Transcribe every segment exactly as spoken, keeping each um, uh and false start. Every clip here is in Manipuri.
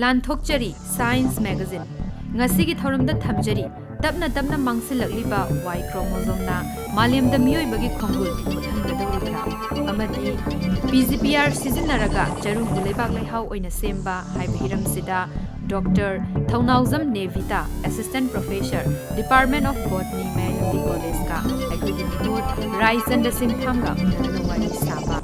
ꯇꯥꯟꯊꯣꯛꯆꯔꯤ Science Magazine꯫ ꯉꯁꯤꯒꯤ ꯊꯧꯔꯝꯗ ꯊꯝꯖꯔꯤ, ꯇꯞꯅ ꯇꯞꯅ ꯃꯥꯡꯁꯤꯜꯂꯛꯂꯤꯕ Y chromosomeꯅ ꯃꯥꯂꯦꯝꯗ ꯃꯤꯑꯣꯏꯕꯒꯤ ꯈꯣꯡꯒꯨꯜ ꯃꯨꯠꯍꯟꯒꯗꯧꯔꯤꯕ꯭ꯔꯥ? ꯑꯃꯗꯤ P G P R ꯁꯤꯖꯤꯟꯅꯔꯒ ꯆꯔꯨꯒꯤ ꯂꯩꯕꯥꯛ ꯂꯩꯍꯥꯎ ꯑꯣꯏꯅ ꯁꯦꯝꯕ ꯍꯥꯏꯕ ꯍꯤꯔꯝꯁꯤꯗ Doctor Thounaojam ꯅꯦꯚꯤꯇꯥ, Assistant Professor, Department of Botany, ꯃꯌꯥꯏꯂꯝꯕꯤ ꯀꯣꯂꯦꯖꯀ ꯑꯩꯈꯣꯏꯒꯤ ꯃꯤꯍꯨꯠ ꯔꯥꯏꯆꯟꯗ꯭ꯔ ꯁꯤꯡꯊꯥꯝꯒ ꯎꯅꯗꯨꯅ ꯋꯥꯔꯤ ꯁꯥꯕ꯫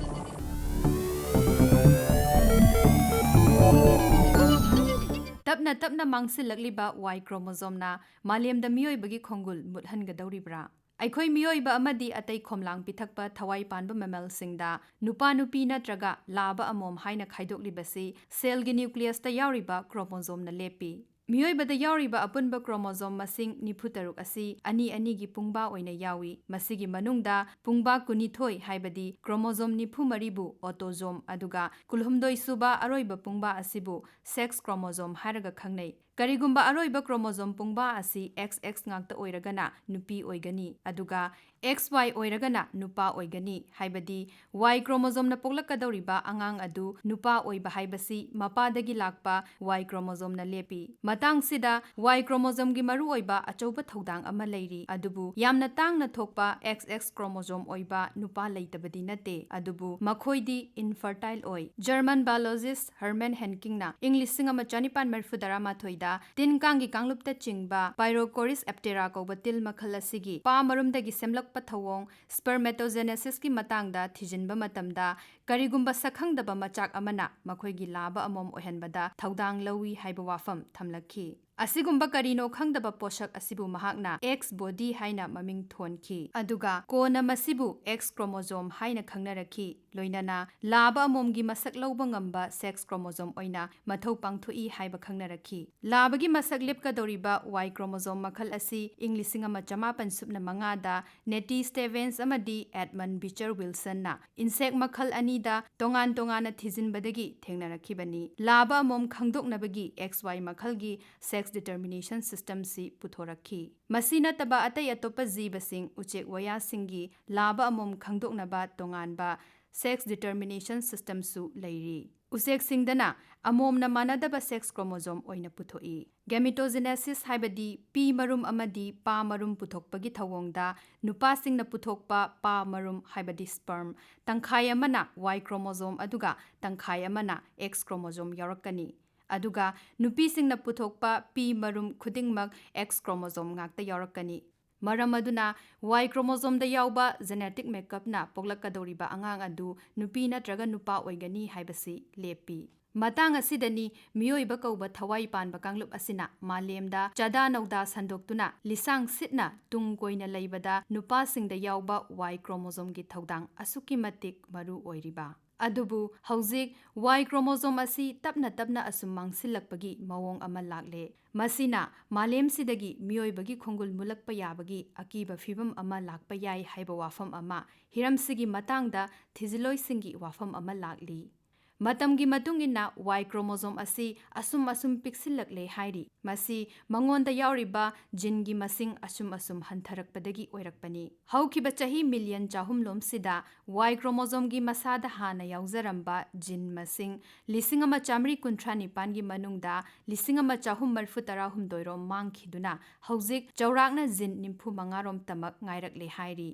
ꯇꯞꯅ ꯇꯞꯅ ꯃꯥꯡꯁꯤꯜꯂꯛꯂꯤꯕ Y chromosomeꯅ ꯃꯥꯂꯦꯝꯗ ꯃꯤꯑꯣꯏꯕꯒꯤ ꯈꯣꯡꯒꯨꯜ ꯃꯨꯠꯍꯟꯒꯗꯧꯔꯤꯕ꯭ꯔꯥ? ꯑꯩꯈꯣꯏ ꯃꯤꯑꯣꯏꯕ ꯑꯃꯗꯤ ꯑꯇꯩ ꯈꯣꯝꯂꯥꯡ ꯄꯤꯊꯛꯄ ꯊꯋꯥꯏ ꯄꯥꯟꯕ mammalꯁꯤꯡꯗ ꯅꯨꯄꯥ ꯅꯨꯄꯤ ꯅꯠꯇ꯭ꯔꯒ ꯂꯥꯕ ꯑꯃꯣꯝ ꯍꯥꯏꯅ ꯈꯥꯏꯗꯣꯛꯂꯤꯕꯁꯤ cellꯒꯤ nucleusꯇ ꯌꯥꯎꯔꯤꯕ chromosomeꯅ ꯂꯦꯞꯄꯤ꯫ ꯃꯤꯑꯣꯏꯕꯗ ꯌꯥꯎꯔꯤꯕ ꯑꯄꯨꯟꯕ chromosome ꯃꯁꯤꯡ ꯅꯤꯐꯨꯇꯔꯨꯛ ꯑꯁꯤ ꯑꯅꯤ ꯑꯅꯤꯒꯤ ꯄꯨꯡꯕꯥ ꯑꯣꯏꯅ ꯌꯥꯎꯏ꯫ ꯃꯁꯤꯒꯤ ꯃꯅꯨꯡꯗ ꯄꯨꯡꯕꯥ ꯀꯨꯟꯅꯤꯊꯣꯏ, ꯍꯥꯏꯕꯗꯤ chromosome ꯅꯤꯐꯨ ꯃꯔꯤꯕꯨ autosome, ꯑꯗꯨꯒ ꯀꯨꯟꯍꯨꯝꯗꯣꯏ ꯁꯨꯕ ꯑꯔꯣꯏꯕ ꯄꯨꯡꯕꯥ ꯑꯁꯤꯕꯨ sex chromosome ꯍꯥꯏꯔꯒ ꯈꯪꯅꯩ꯫ ꯀꯔꯤꯒꯨꯝꯕ ꯑꯔꯣꯏꯕ chromosome ꯄꯨꯡꯕꯥ ꯑꯁꯤ X X ꯉꯥꯛꯇ ꯑꯣꯏꯔꯒꯅ ꯅꯨꯄꯤ ꯑꯣꯏꯒꯅꯤ, ꯑꯗꯨꯒ X Y ꯑꯣꯏꯔꯒꯅ ꯅꯨꯄꯥ ꯑꯣꯏꯒꯅꯤ, ꯍꯥꯏꯕꯗꯤ Y chromosomeꯅ ꯄꯣꯛꯂꯛꯀꯗꯧꯔꯤꯕ ꯑꯉꯥꯡ ꯑꯗꯨ ꯅꯨꯄꯥ ꯑꯣꯏꯕ ꯍꯥꯏꯕꯁꯤ ꯃꯄꯥꯗꯒꯤ ꯂꯥꯛꯄ Y chromosomeꯅ ꯂꯦꯞꯄꯤ꯫ ꯃꯇꯥꯡꯁꯤꯗ Y chromosomeꯒꯤ ꯃꯔꯨꯑꯣꯏꯕ ꯑꯆꯧꯕ ꯊꯧꯗꯥꯡ ꯑꯃ ꯂꯩꯔꯤ, ꯑꯗꯨꯕꯨ ꯌꯥꯝꯅ ꯇꯥꯡꯅ ꯊꯣꯛꯄ X X chromosome ꯑꯣꯏꯕ ꯅꯨꯄꯥ ꯂꯩꯇꯕꯗꯤ ꯅꯠꯇꯦ, ꯑꯗꯨꯕꯨ ꯃꯈꯣꯏꯗꯤ infertile ꯑꯣꯏ꯫ German biologist Hermann Henkingꯅ ꯏꯪ ꯂꯤꯁꯤꯡ ꯑꯃ ꯆꯅꯤꯄꯥꯟ ꯃꯔꯤꯐꯨ ꯇꯔꯥꯃꯥꯊꯣꯏꯗ ꯇꯤꯟ ꯀꯥꯡꯒꯤ ꯀꯥꯡꯂꯨꯞꯇ ꯆꯤꯡꯕ Pyrrhocoris aptera ꯀꯧꯕ ꯇꯤꯜ ꯃꯈꯜ ꯑꯁꯤꯒꯤ ꯄꯥ ꯃꯔꯨꯝꯗꯒꯤ ꯁꯦꯝꯂꯛꯄ ꯊꯧꯑꯣꯡ, spermatogenosis ꯀꯤ ꯃꯇꯥꯡꯗ ꯊꯤꯖꯤꯟꯕ ꯃꯇꯝꯗ, ꯀꯔꯤꯒꯨꯝꯕ ꯁꯛꯈꯪꯗꯕ ꯃꯆꯥꯛ ꯑꯃꯅ ꯃꯈꯣꯏꯒꯤ ꯂꯥꯕ ꯑꯃꯣꯝ ꯑꯣꯏꯍꯟꯕꯗ ꯊꯧꯗꯥꯡ ꯂꯧꯏ ꯍꯥꯏꯕ ꯋꯥꯐꯝ ꯊꯝꯂꯛꯈꯤ꯫ ꯑꯁꯤꯒꯨꯝꯕ ꯀꯔꯤꯅꯣ ꯈꯪꯗꯕ ꯄꯣꯠꯁꯛ ꯑꯁꯤꯕꯨ ꯃꯍꯥꯛꯅ X body ꯍꯥꯏꯅ ꯃꯃꯤꯡ ꯊꯣꯟꯈꯤ, ꯑꯗꯨꯒ ꯀꯣꯟꯅ ꯃꯁꯤꯕꯨ X chromosome ꯍꯥꯏꯅ ꯈꯪꯅꯔꯛꯈꯤ, ꯂꯣꯏꯅꯅ ꯂꯥꯕ ꯑꯃꯣꯝꯒꯤ ꯃꯁꯛ ꯂꯧꯕ ꯉꯝꯕ sex chromosome ꯑꯣꯏꯅ ꯃꯊꯧ ꯄꯥꯡꯊꯣꯛꯏ ꯍꯥꯏꯕ ꯈꯪꯅꯔꯛꯈꯤ꯫ ꯂꯥꯕꯒꯤ ꯃꯁꯛ ꯂꯦꯞꯀꯗꯧꯔꯤꯕ Y chromosome ꯃꯈꯜ ꯑꯁꯤ ꯏꯪ ꯂꯤꯁꯤꯡ ꯑꯃ ꯆꯃꯥꯄꯟ ꯁꯨꯞꯅ ꯃꯉꯥꯗ Nettie Stevens ꯑꯃꯗꯤ Edmund Beecher Wilsonꯅ insect ꯃꯈꯜ ꯑꯅꯤꯗ ꯇꯣꯉꯥꯟ ꯇꯣꯉꯥꯟꯅ ꯊꯤꯖꯤꯟꯕꯗꯒꯤ ꯊꯦꯡꯅꯔꯛꯈꯤꯕꯅꯤ꯫ ꯂꯥꯕ ꯑꯃꯣꯝ ꯈꯪꯗꯣꯛꯅꯕꯒꯤ X Y ꯃꯈꯜꯒꯤ sex determination systemꯁꯤ ꯄꯨꯊꯣꯔꯛꯈꯤ꯫ ꯃꯁꯤ ꯅꯠꯇꯕ ꯑꯇꯩ ꯑꯇꯣꯞꯄ ꯖꯤꯕꯁꯤꯡ, ꯎꯆꯦꯛ ꯋꯥꯌꯥꯁꯤꯡꯒꯤ ꯂꯥꯕ ꯑꯃꯣꯝ ꯈꯪꯗꯣꯛꯅꯕ ꯇꯣꯉꯥꯟꯕ sex determination systemꯁꯨ ꯂꯩꯔꯤ꯫ ꯎꯆꯦꯛꯁꯤꯡꯗꯅ ꯑꯃꯣꯝꯅ ꯃꯥꯟꯅꯗꯕ sex chromosome ꯑꯣꯏꯅ ꯄꯨꯊꯣꯛꯏ꯫ Gametogenesis ꯍꯥꯏꯕꯗꯤ ꯄꯤ ꯃꯔꯨꯝ ꯑꯃꯗꯤ ꯄꯥ ꯃꯔꯨꯝ ꯄꯨꯊꯣꯛꯄꯒꯤ ꯊꯧꯑꯣꯡꯗ ꯅꯨꯄꯥꯁꯤꯡꯅ ꯄꯨꯊꯣꯛꯄ ꯄꯥ ꯃꯔꯨꯝ ꯍꯥꯏꯕꯗꯤ sperm ꯇꯪꯈꯥꯏ ꯑꯃꯅ Y chromosome ꯑꯗꯨꯒ ꯇꯪꯈꯥꯏ ꯑꯃꯅ X chromosome ꯌꯥꯎꯔꯛꯀꯅꯤ꯫ ꯑꯗꯨꯒ ꯅꯨꯄꯤꯁꯤꯡꯅ ꯄꯨꯊꯣꯛꯄ ꯄꯤ ꯃꯔꯨꯝ ꯈꯨꯗꯤꯡꯃꯛ X chromosome ꯉꯥꯛꯇ ꯌꯥꯎꯔꯛꯀꯅꯤ꯫ ꯃꯔꯝ ꯑꯗꯨꯅ Y chromosomeꯗ ꯌꯥꯎꯕ genetic makeupꯅ ꯄꯣꯛꯂꯛꯀꯗꯧꯔꯤꯕ ꯑꯉꯥꯡ ꯑꯗꯨ ꯅꯨꯄꯤ ꯅꯠꯇ꯭ꯔꯒ ꯅꯨꯄꯥ ꯑꯣꯏꯒꯅꯤ ꯍꯥꯏꯕꯁꯤ ꯂꯦꯞꯄꯤ꯫ ꯃꯇꯥꯡ ꯑꯁꯤꯗꯅꯤ ꯃꯤꯑꯣꯏꯕ ꯀꯧꯕ ꯊꯋꯥꯏ ꯄꯥꯟꯕ ꯀꯥꯡꯂꯨꯞ ꯑꯁꯤꯅ ꯃꯥꯂꯦꯝꯗ ꯆꯥꯗꯥ ꯅꯧꯗꯥ ꯁꯟꯗꯣꯛꯇꯨꯅ ꯂꯤꯁꯥꯡ ꯁꯤꯠꯅ ꯇꯨꯡ ꯀꯣꯏꯅ ꯂꯩꯕꯗ ꯅꯨꯄꯥꯁꯤꯡꯗ ꯌꯥꯎꯕ Y chromosomeꯒꯤ ꯊꯧꯗꯥꯡ ꯑꯁꯨꯛꯀꯤ ꯃꯇꯤꯛ ꯃꯔꯨ ꯑꯣꯏꯔꯤꯕ꯫ ꯑꯗꯨꯕꯨ ꯍꯧꯖꯤꯛ Y chromosome ꯑꯁꯤ ꯇꯞꯅ ꯇꯞꯅ ꯑꯁꯨꯝ ꯃꯥꯡꯁꯤꯜꯂꯛꯄꯒꯤ ꯃꯑꯣꯡ ꯑꯃ ꯂꯥꯛꯂꯦ꯫ ꯃꯁꯤꯅ ꯃꯥꯂꯦꯝꯁꯤꯗꯒꯤ ꯃꯤꯑꯣꯏꯕꯒꯤ ꯈꯣꯡꯒꯨꯜ ꯃꯨꯠꯂꯛꯄ ꯌꯥꯕꯒꯤ ꯑꯀꯤꯕ ꯐꯤꯚꯝ ꯑꯃ ꯂꯥꯛꯄ ꯌꯥꯏ ꯍꯥꯏꯕ ꯋꯥꯐꯝ ꯑꯃ, ꯍꯤꯔꯝꯁꯤꯒꯤ ꯃꯇꯥꯡꯗ ꯊꯤꯖꯤꯜꯂꯣꯏꯁꯤꯡꯒꯤ ꯋꯥꯐꯝ ꯑꯃ ꯂꯥꯛꯂꯤ꯫ ꯃꯇꯝꯒꯤ ꯃꯇꯨꯡ ꯏꯟꯅ Y chromosome ꯑꯁꯤ ꯑꯁꯨꯝ ꯑꯁꯨꯝ ꯄꯤꯛꯁꯤꯜꯂꯛꯂꯦ ꯍꯥꯏꯔꯤ꯫ ꯃꯁꯤ ꯃꯉꯣꯟꯗ ꯌꯥꯎꯔꯤꯕ geneꯒꯤ ꯃꯁꯤꯡ ꯑꯁꯨꯝ ꯑꯁꯨꯝ ꯍꯟꯊꯔꯛꯄꯗꯒꯤ ꯑꯣꯏꯔꯛꯄꯅꯤ꯫ ꯍꯧꯈꯤꯕ ꯆꯍꯤ million ꯆꯍꯨꯝ ꯂꯣꯝꯁꯤꯗ Y chromosomeꯒꯤ ꯃꯁꯥꯗ ꯍꯥꯟꯅ ꯌꯥꯎꯖꯔꯝꯕ gene ꯃꯁꯤꯡ ꯂꯤꯁꯤꯡ ꯑꯃ ꯆꯥꯃꯔꯤ ꯀꯨꯟꯊ꯭ꯔꯥ ꯅꯤꯄꯥꯟꯒꯤ ꯃꯅꯨꯡꯗ ꯂꯤꯁꯤꯡ ꯑꯃ ꯆꯍꯨꯝ ꯃꯔꯤꯐꯨ ꯇꯔꯥ ꯍꯨꯝꯗꯣꯏ ꯔꯣꯝ ꯃꯥꯡꯈꯤꯗꯨꯅ ꯍꯧꯖꯤꯛ ꯆꯥꯎꯔꯥꯛꯅ gene ꯅꯤꯐꯨ ꯃꯉꯥ ꯔꯣꯝꯇꯃꯛ ꯉꯥꯏꯔꯛꯂꯦ ꯍꯥꯏꯔꯤ꯫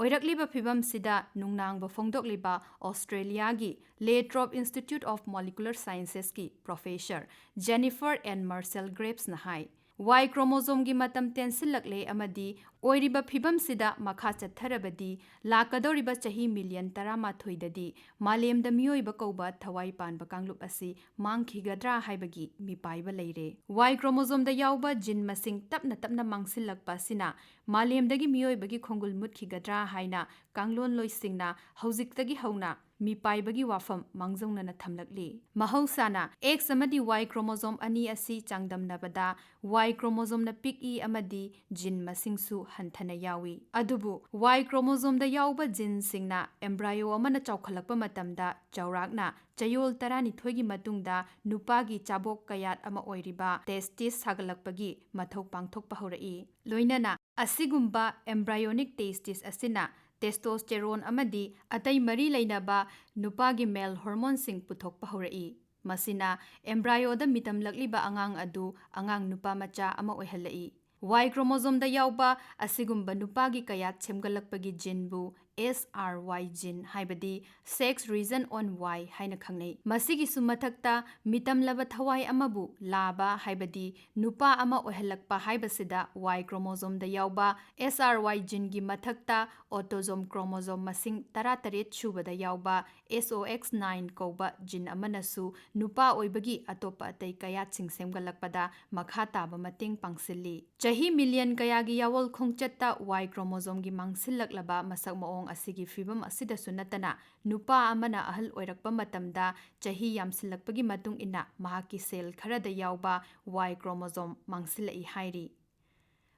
ꯑꯣꯏꯔꯛꯂꯤꯕ ꯐꯤꯚꯝꯁꯤꯗ ꯅꯨꯡꯅꯥꯡꯕ ꯐꯣꯡꯗꯣꯛꯂꯤꯕ Australiaꯒꯤ Lathrop Institute of Molecular Sciencesꯀꯤ professor Jennifer N Marshall Grebsꯅ high, Y chromosomeꯒꯤ ꯃꯇꯝ ꯇꯦꯟꯁꯤꯜꯂꯛꯂꯦ ꯑꯃꯗꯤ ꯑꯣꯏꯔꯤꯕ ꯐꯤꯚꯝꯁꯤꯗ ꯃꯈꯥ ꯆꯠꯊꯔꯕꯗꯤ ꯂꯥꯛꯀꯗꯧꯔꯤꯕ ꯆꯍꯤ million ꯇꯔꯥꯃꯥꯊꯣꯏꯗꯗꯤ ꯃꯥꯂꯦꯝꯗ ꯃꯤꯑꯣꯏꯕ ꯀꯧꯕ ꯊꯋꯥꯏ ꯄꯥꯟꯕ ꯀꯥꯡꯂꯨꯞ ꯑꯁꯤ ꯃꯥꯡꯈꯤꯒꯗ꯭ꯔꯥ ꯍꯥꯏꯕꯒꯤ ꯃꯤꯄꯥꯏꯕ ꯂꯩꯔꯦ꯫ Y chromosomeꯗ ꯌꯥꯎꯕ gene ꯃꯁꯤꯡ ꯇꯞꯅ ꯇꯞꯅ ꯃꯥꯡꯁꯤꯜꯂꯛꯄ ꯑꯁꯤꯅ ꯃꯥꯂꯦꯝꯗꯒꯤ ꯃꯤꯑꯣꯏꯕꯒꯤ ꯈꯣꯡꯒꯨꯜ ꯃꯨꯠꯈꯤꯒꯗ꯭ꯔꯥ ꯍꯥꯏꯅ ꯀꯥꯡꯂꯣꯟꯂꯣꯏꯁꯤꯡꯅ ꯍꯧꯖꯤꯛꯇꯒꯤ ꯍꯧꯅ ꯃꯤꯄꯥꯏꯕꯒꯤ ꯋꯥꯐꯝ ꯃꯥꯡꯖꯧꯅꯅ ꯊꯝꯂꯛꯂꯤ꯫ ꯃꯍꯧꯁꯥꯅ X ꯑꯃꯗꯤ Y chromosome ꯑꯅꯤ ꯑꯁꯤ ꯆꯥꯡꯗꯝꯅꯕꯗ Y chromosomeꯅ ꯄꯤꯛꯏ ꯑꯃꯗꯤ gene ꯃꯁꯤꯡꯁꯨ ꯍꯟꯊꯅ ꯌꯥꯎꯏ꯫ ꯑꯗꯨꯕꯨ Y chromosomeꯗ ꯌꯥꯎꯕ geneꯁꯤꯡꯅ embryo ꯑꯃꯅ ꯆꯥꯎꯈꯠꯂꯛꯄ ꯃꯇꯝꯗ ꯆꯥꯎꯔꯥꯛꯅ ꯆꯌꯣꯜ ꯇꯔꯥꯅꯤꯊꯣꯏꯒꯤ ꯃꯇꯨꯡꯗ ꯅꯨꯄꯥꯒꯤ ꯆꯥꯕꯣꯛ ꯀꯌꯥꯠ ꯑꯃ ꯑꯣꯏꯔꯤꯕ testis ꯁꯥꯒꯠꯂꯛꯄꯒꯤ ꯃꯊꯧ ꯄꯥꯡꯊꯣꯛꯄ ꯍꯧꯔꯛꯏ꯫ ꯂꯣꯏꯅꯅ ꯑꯁꯤꯒꯨꯝꯕ embryonic testis ꯑꯁꯤꯅ testosterone ꯑꯃꯗꯤ ꯑꯇꯩ ꯃꯔꯤ ꯂꯩꯅꯕ ꯅꯨꯄꯥꯒꯤ male hormoneꯁꯤꯡ ꯄꯨꯊꯣꯛꯄ ꯍꯧꯔꯛꯏ꯫ ꯃꯁꯤꯅ embryoꯗ ꯃꯤꯇꯝꯂꯛꯂꯤꯕ ꯑꯉꯥꯡ ꯑꯗꯨ ꯑꯉꯥꯡ ꯅꯨꯄꯥ ꯃꯆꯥ ꯑꯃ ꯑꯣꯏꯍꯜꯂꯛꯏ꯫ Y chromosomeꯗ ꯌꯥꯎꯕ ꯑꯁꯤꯒꯨꯝꯕ ꯅꯨꯄꯥꯒꯤ ꯀꯌꯥꯠ ꯁꯦꯝꯒꯠꯂꯛꯄꯒꯤ geneꯕꯨ S R Y gene, ꯍꯥꯏꯕꯗꯤ sex region on Y ꯍꯥꯏꯅ ꯈꯪꯅꯩ꯫ ꯃꯁꯤꯒꯤꯁꯨ ꯃꯊꯛꯇ, ꯃꯤꯇꯝꯂꯕ ꯊꯋꯥꯏ ꯑꯃꯕꯨ ꯂꯥꯕ, ꯍꯥꯏꯕꯗꯤ ꯅꯨꯄꯥ ꯑꯃ ꯑꯣꯏꯍꯜꯂꯛꯄ ꯍꯥꯏꯕꯁꯤꯗ Y chromosomeꯗ ꯌꯥꯎꯕ S R Y geneꯒꯤ ꯃꯊꯛꯇ autosome chromosome ꯃꯁꯤꯡ ꯇꯔꯥꯇꯔꯦꯠ ꯁꯨꯕꯗ ꯌꯥꯎꯕ S O X nine ꯀꯧꯕ gene ꯑꯃꯅꯁꯨ ꯅꯨꯄꯥ ꯑꯣꯏꯕꯒꯤ ꯑꯇꯣꯞꯄ ꯑꯇꯩ ꯀꯌꯥꯠꯁꯤꯡ ꯁꯦꯝꯒꯠꯂꯛꯄꯗ ꯃꯈꯥ ꯇꯥꯕ ꯃꯇꯦꯡ ꯄꯥꯡꯁꯤꯜꯂꯤ꯫ ꯆꯍꯤ million ꯀꯌꯥꯒꯤ ꯌꯥꯑꯣꯜ ꯈꯣꯡꯆꯠꯇ Y chromosomeꯒꯤ ꯃꯥꯡꯁꯤꯜꯂꯛꯂꯕ ꯃꯁꯛ ꯃꯑꯣꯡ ꯑꯁꯤꯒꯤ ꯐꯤꯚꯝ ꯑꯁꯤꯗꯁꯨ ꯅꯠꯇꯅ, ꯅꯨꯄꯥ ꯑꯃꯅ ꯑꯍꯜ ꯑꯣꯏꯔꯛꯄ ꯃꯇꯝꯗ ꯆꯍꯤ ꯌꯥꯝꯁꯤꯜꯂꯛꯄꯒꯤ ꯃꯇꯨꯡ ꯏꯟꯅ ꯃꯍꯥꯛꯀꯤ cell ꯈꯔꯗ ꯌꯥꯎꯕ Y chromosome ꯃꯥꯡꯁꯤꯜꯂꯛꯏ ꯍꯥꯏꯔꯤ꯫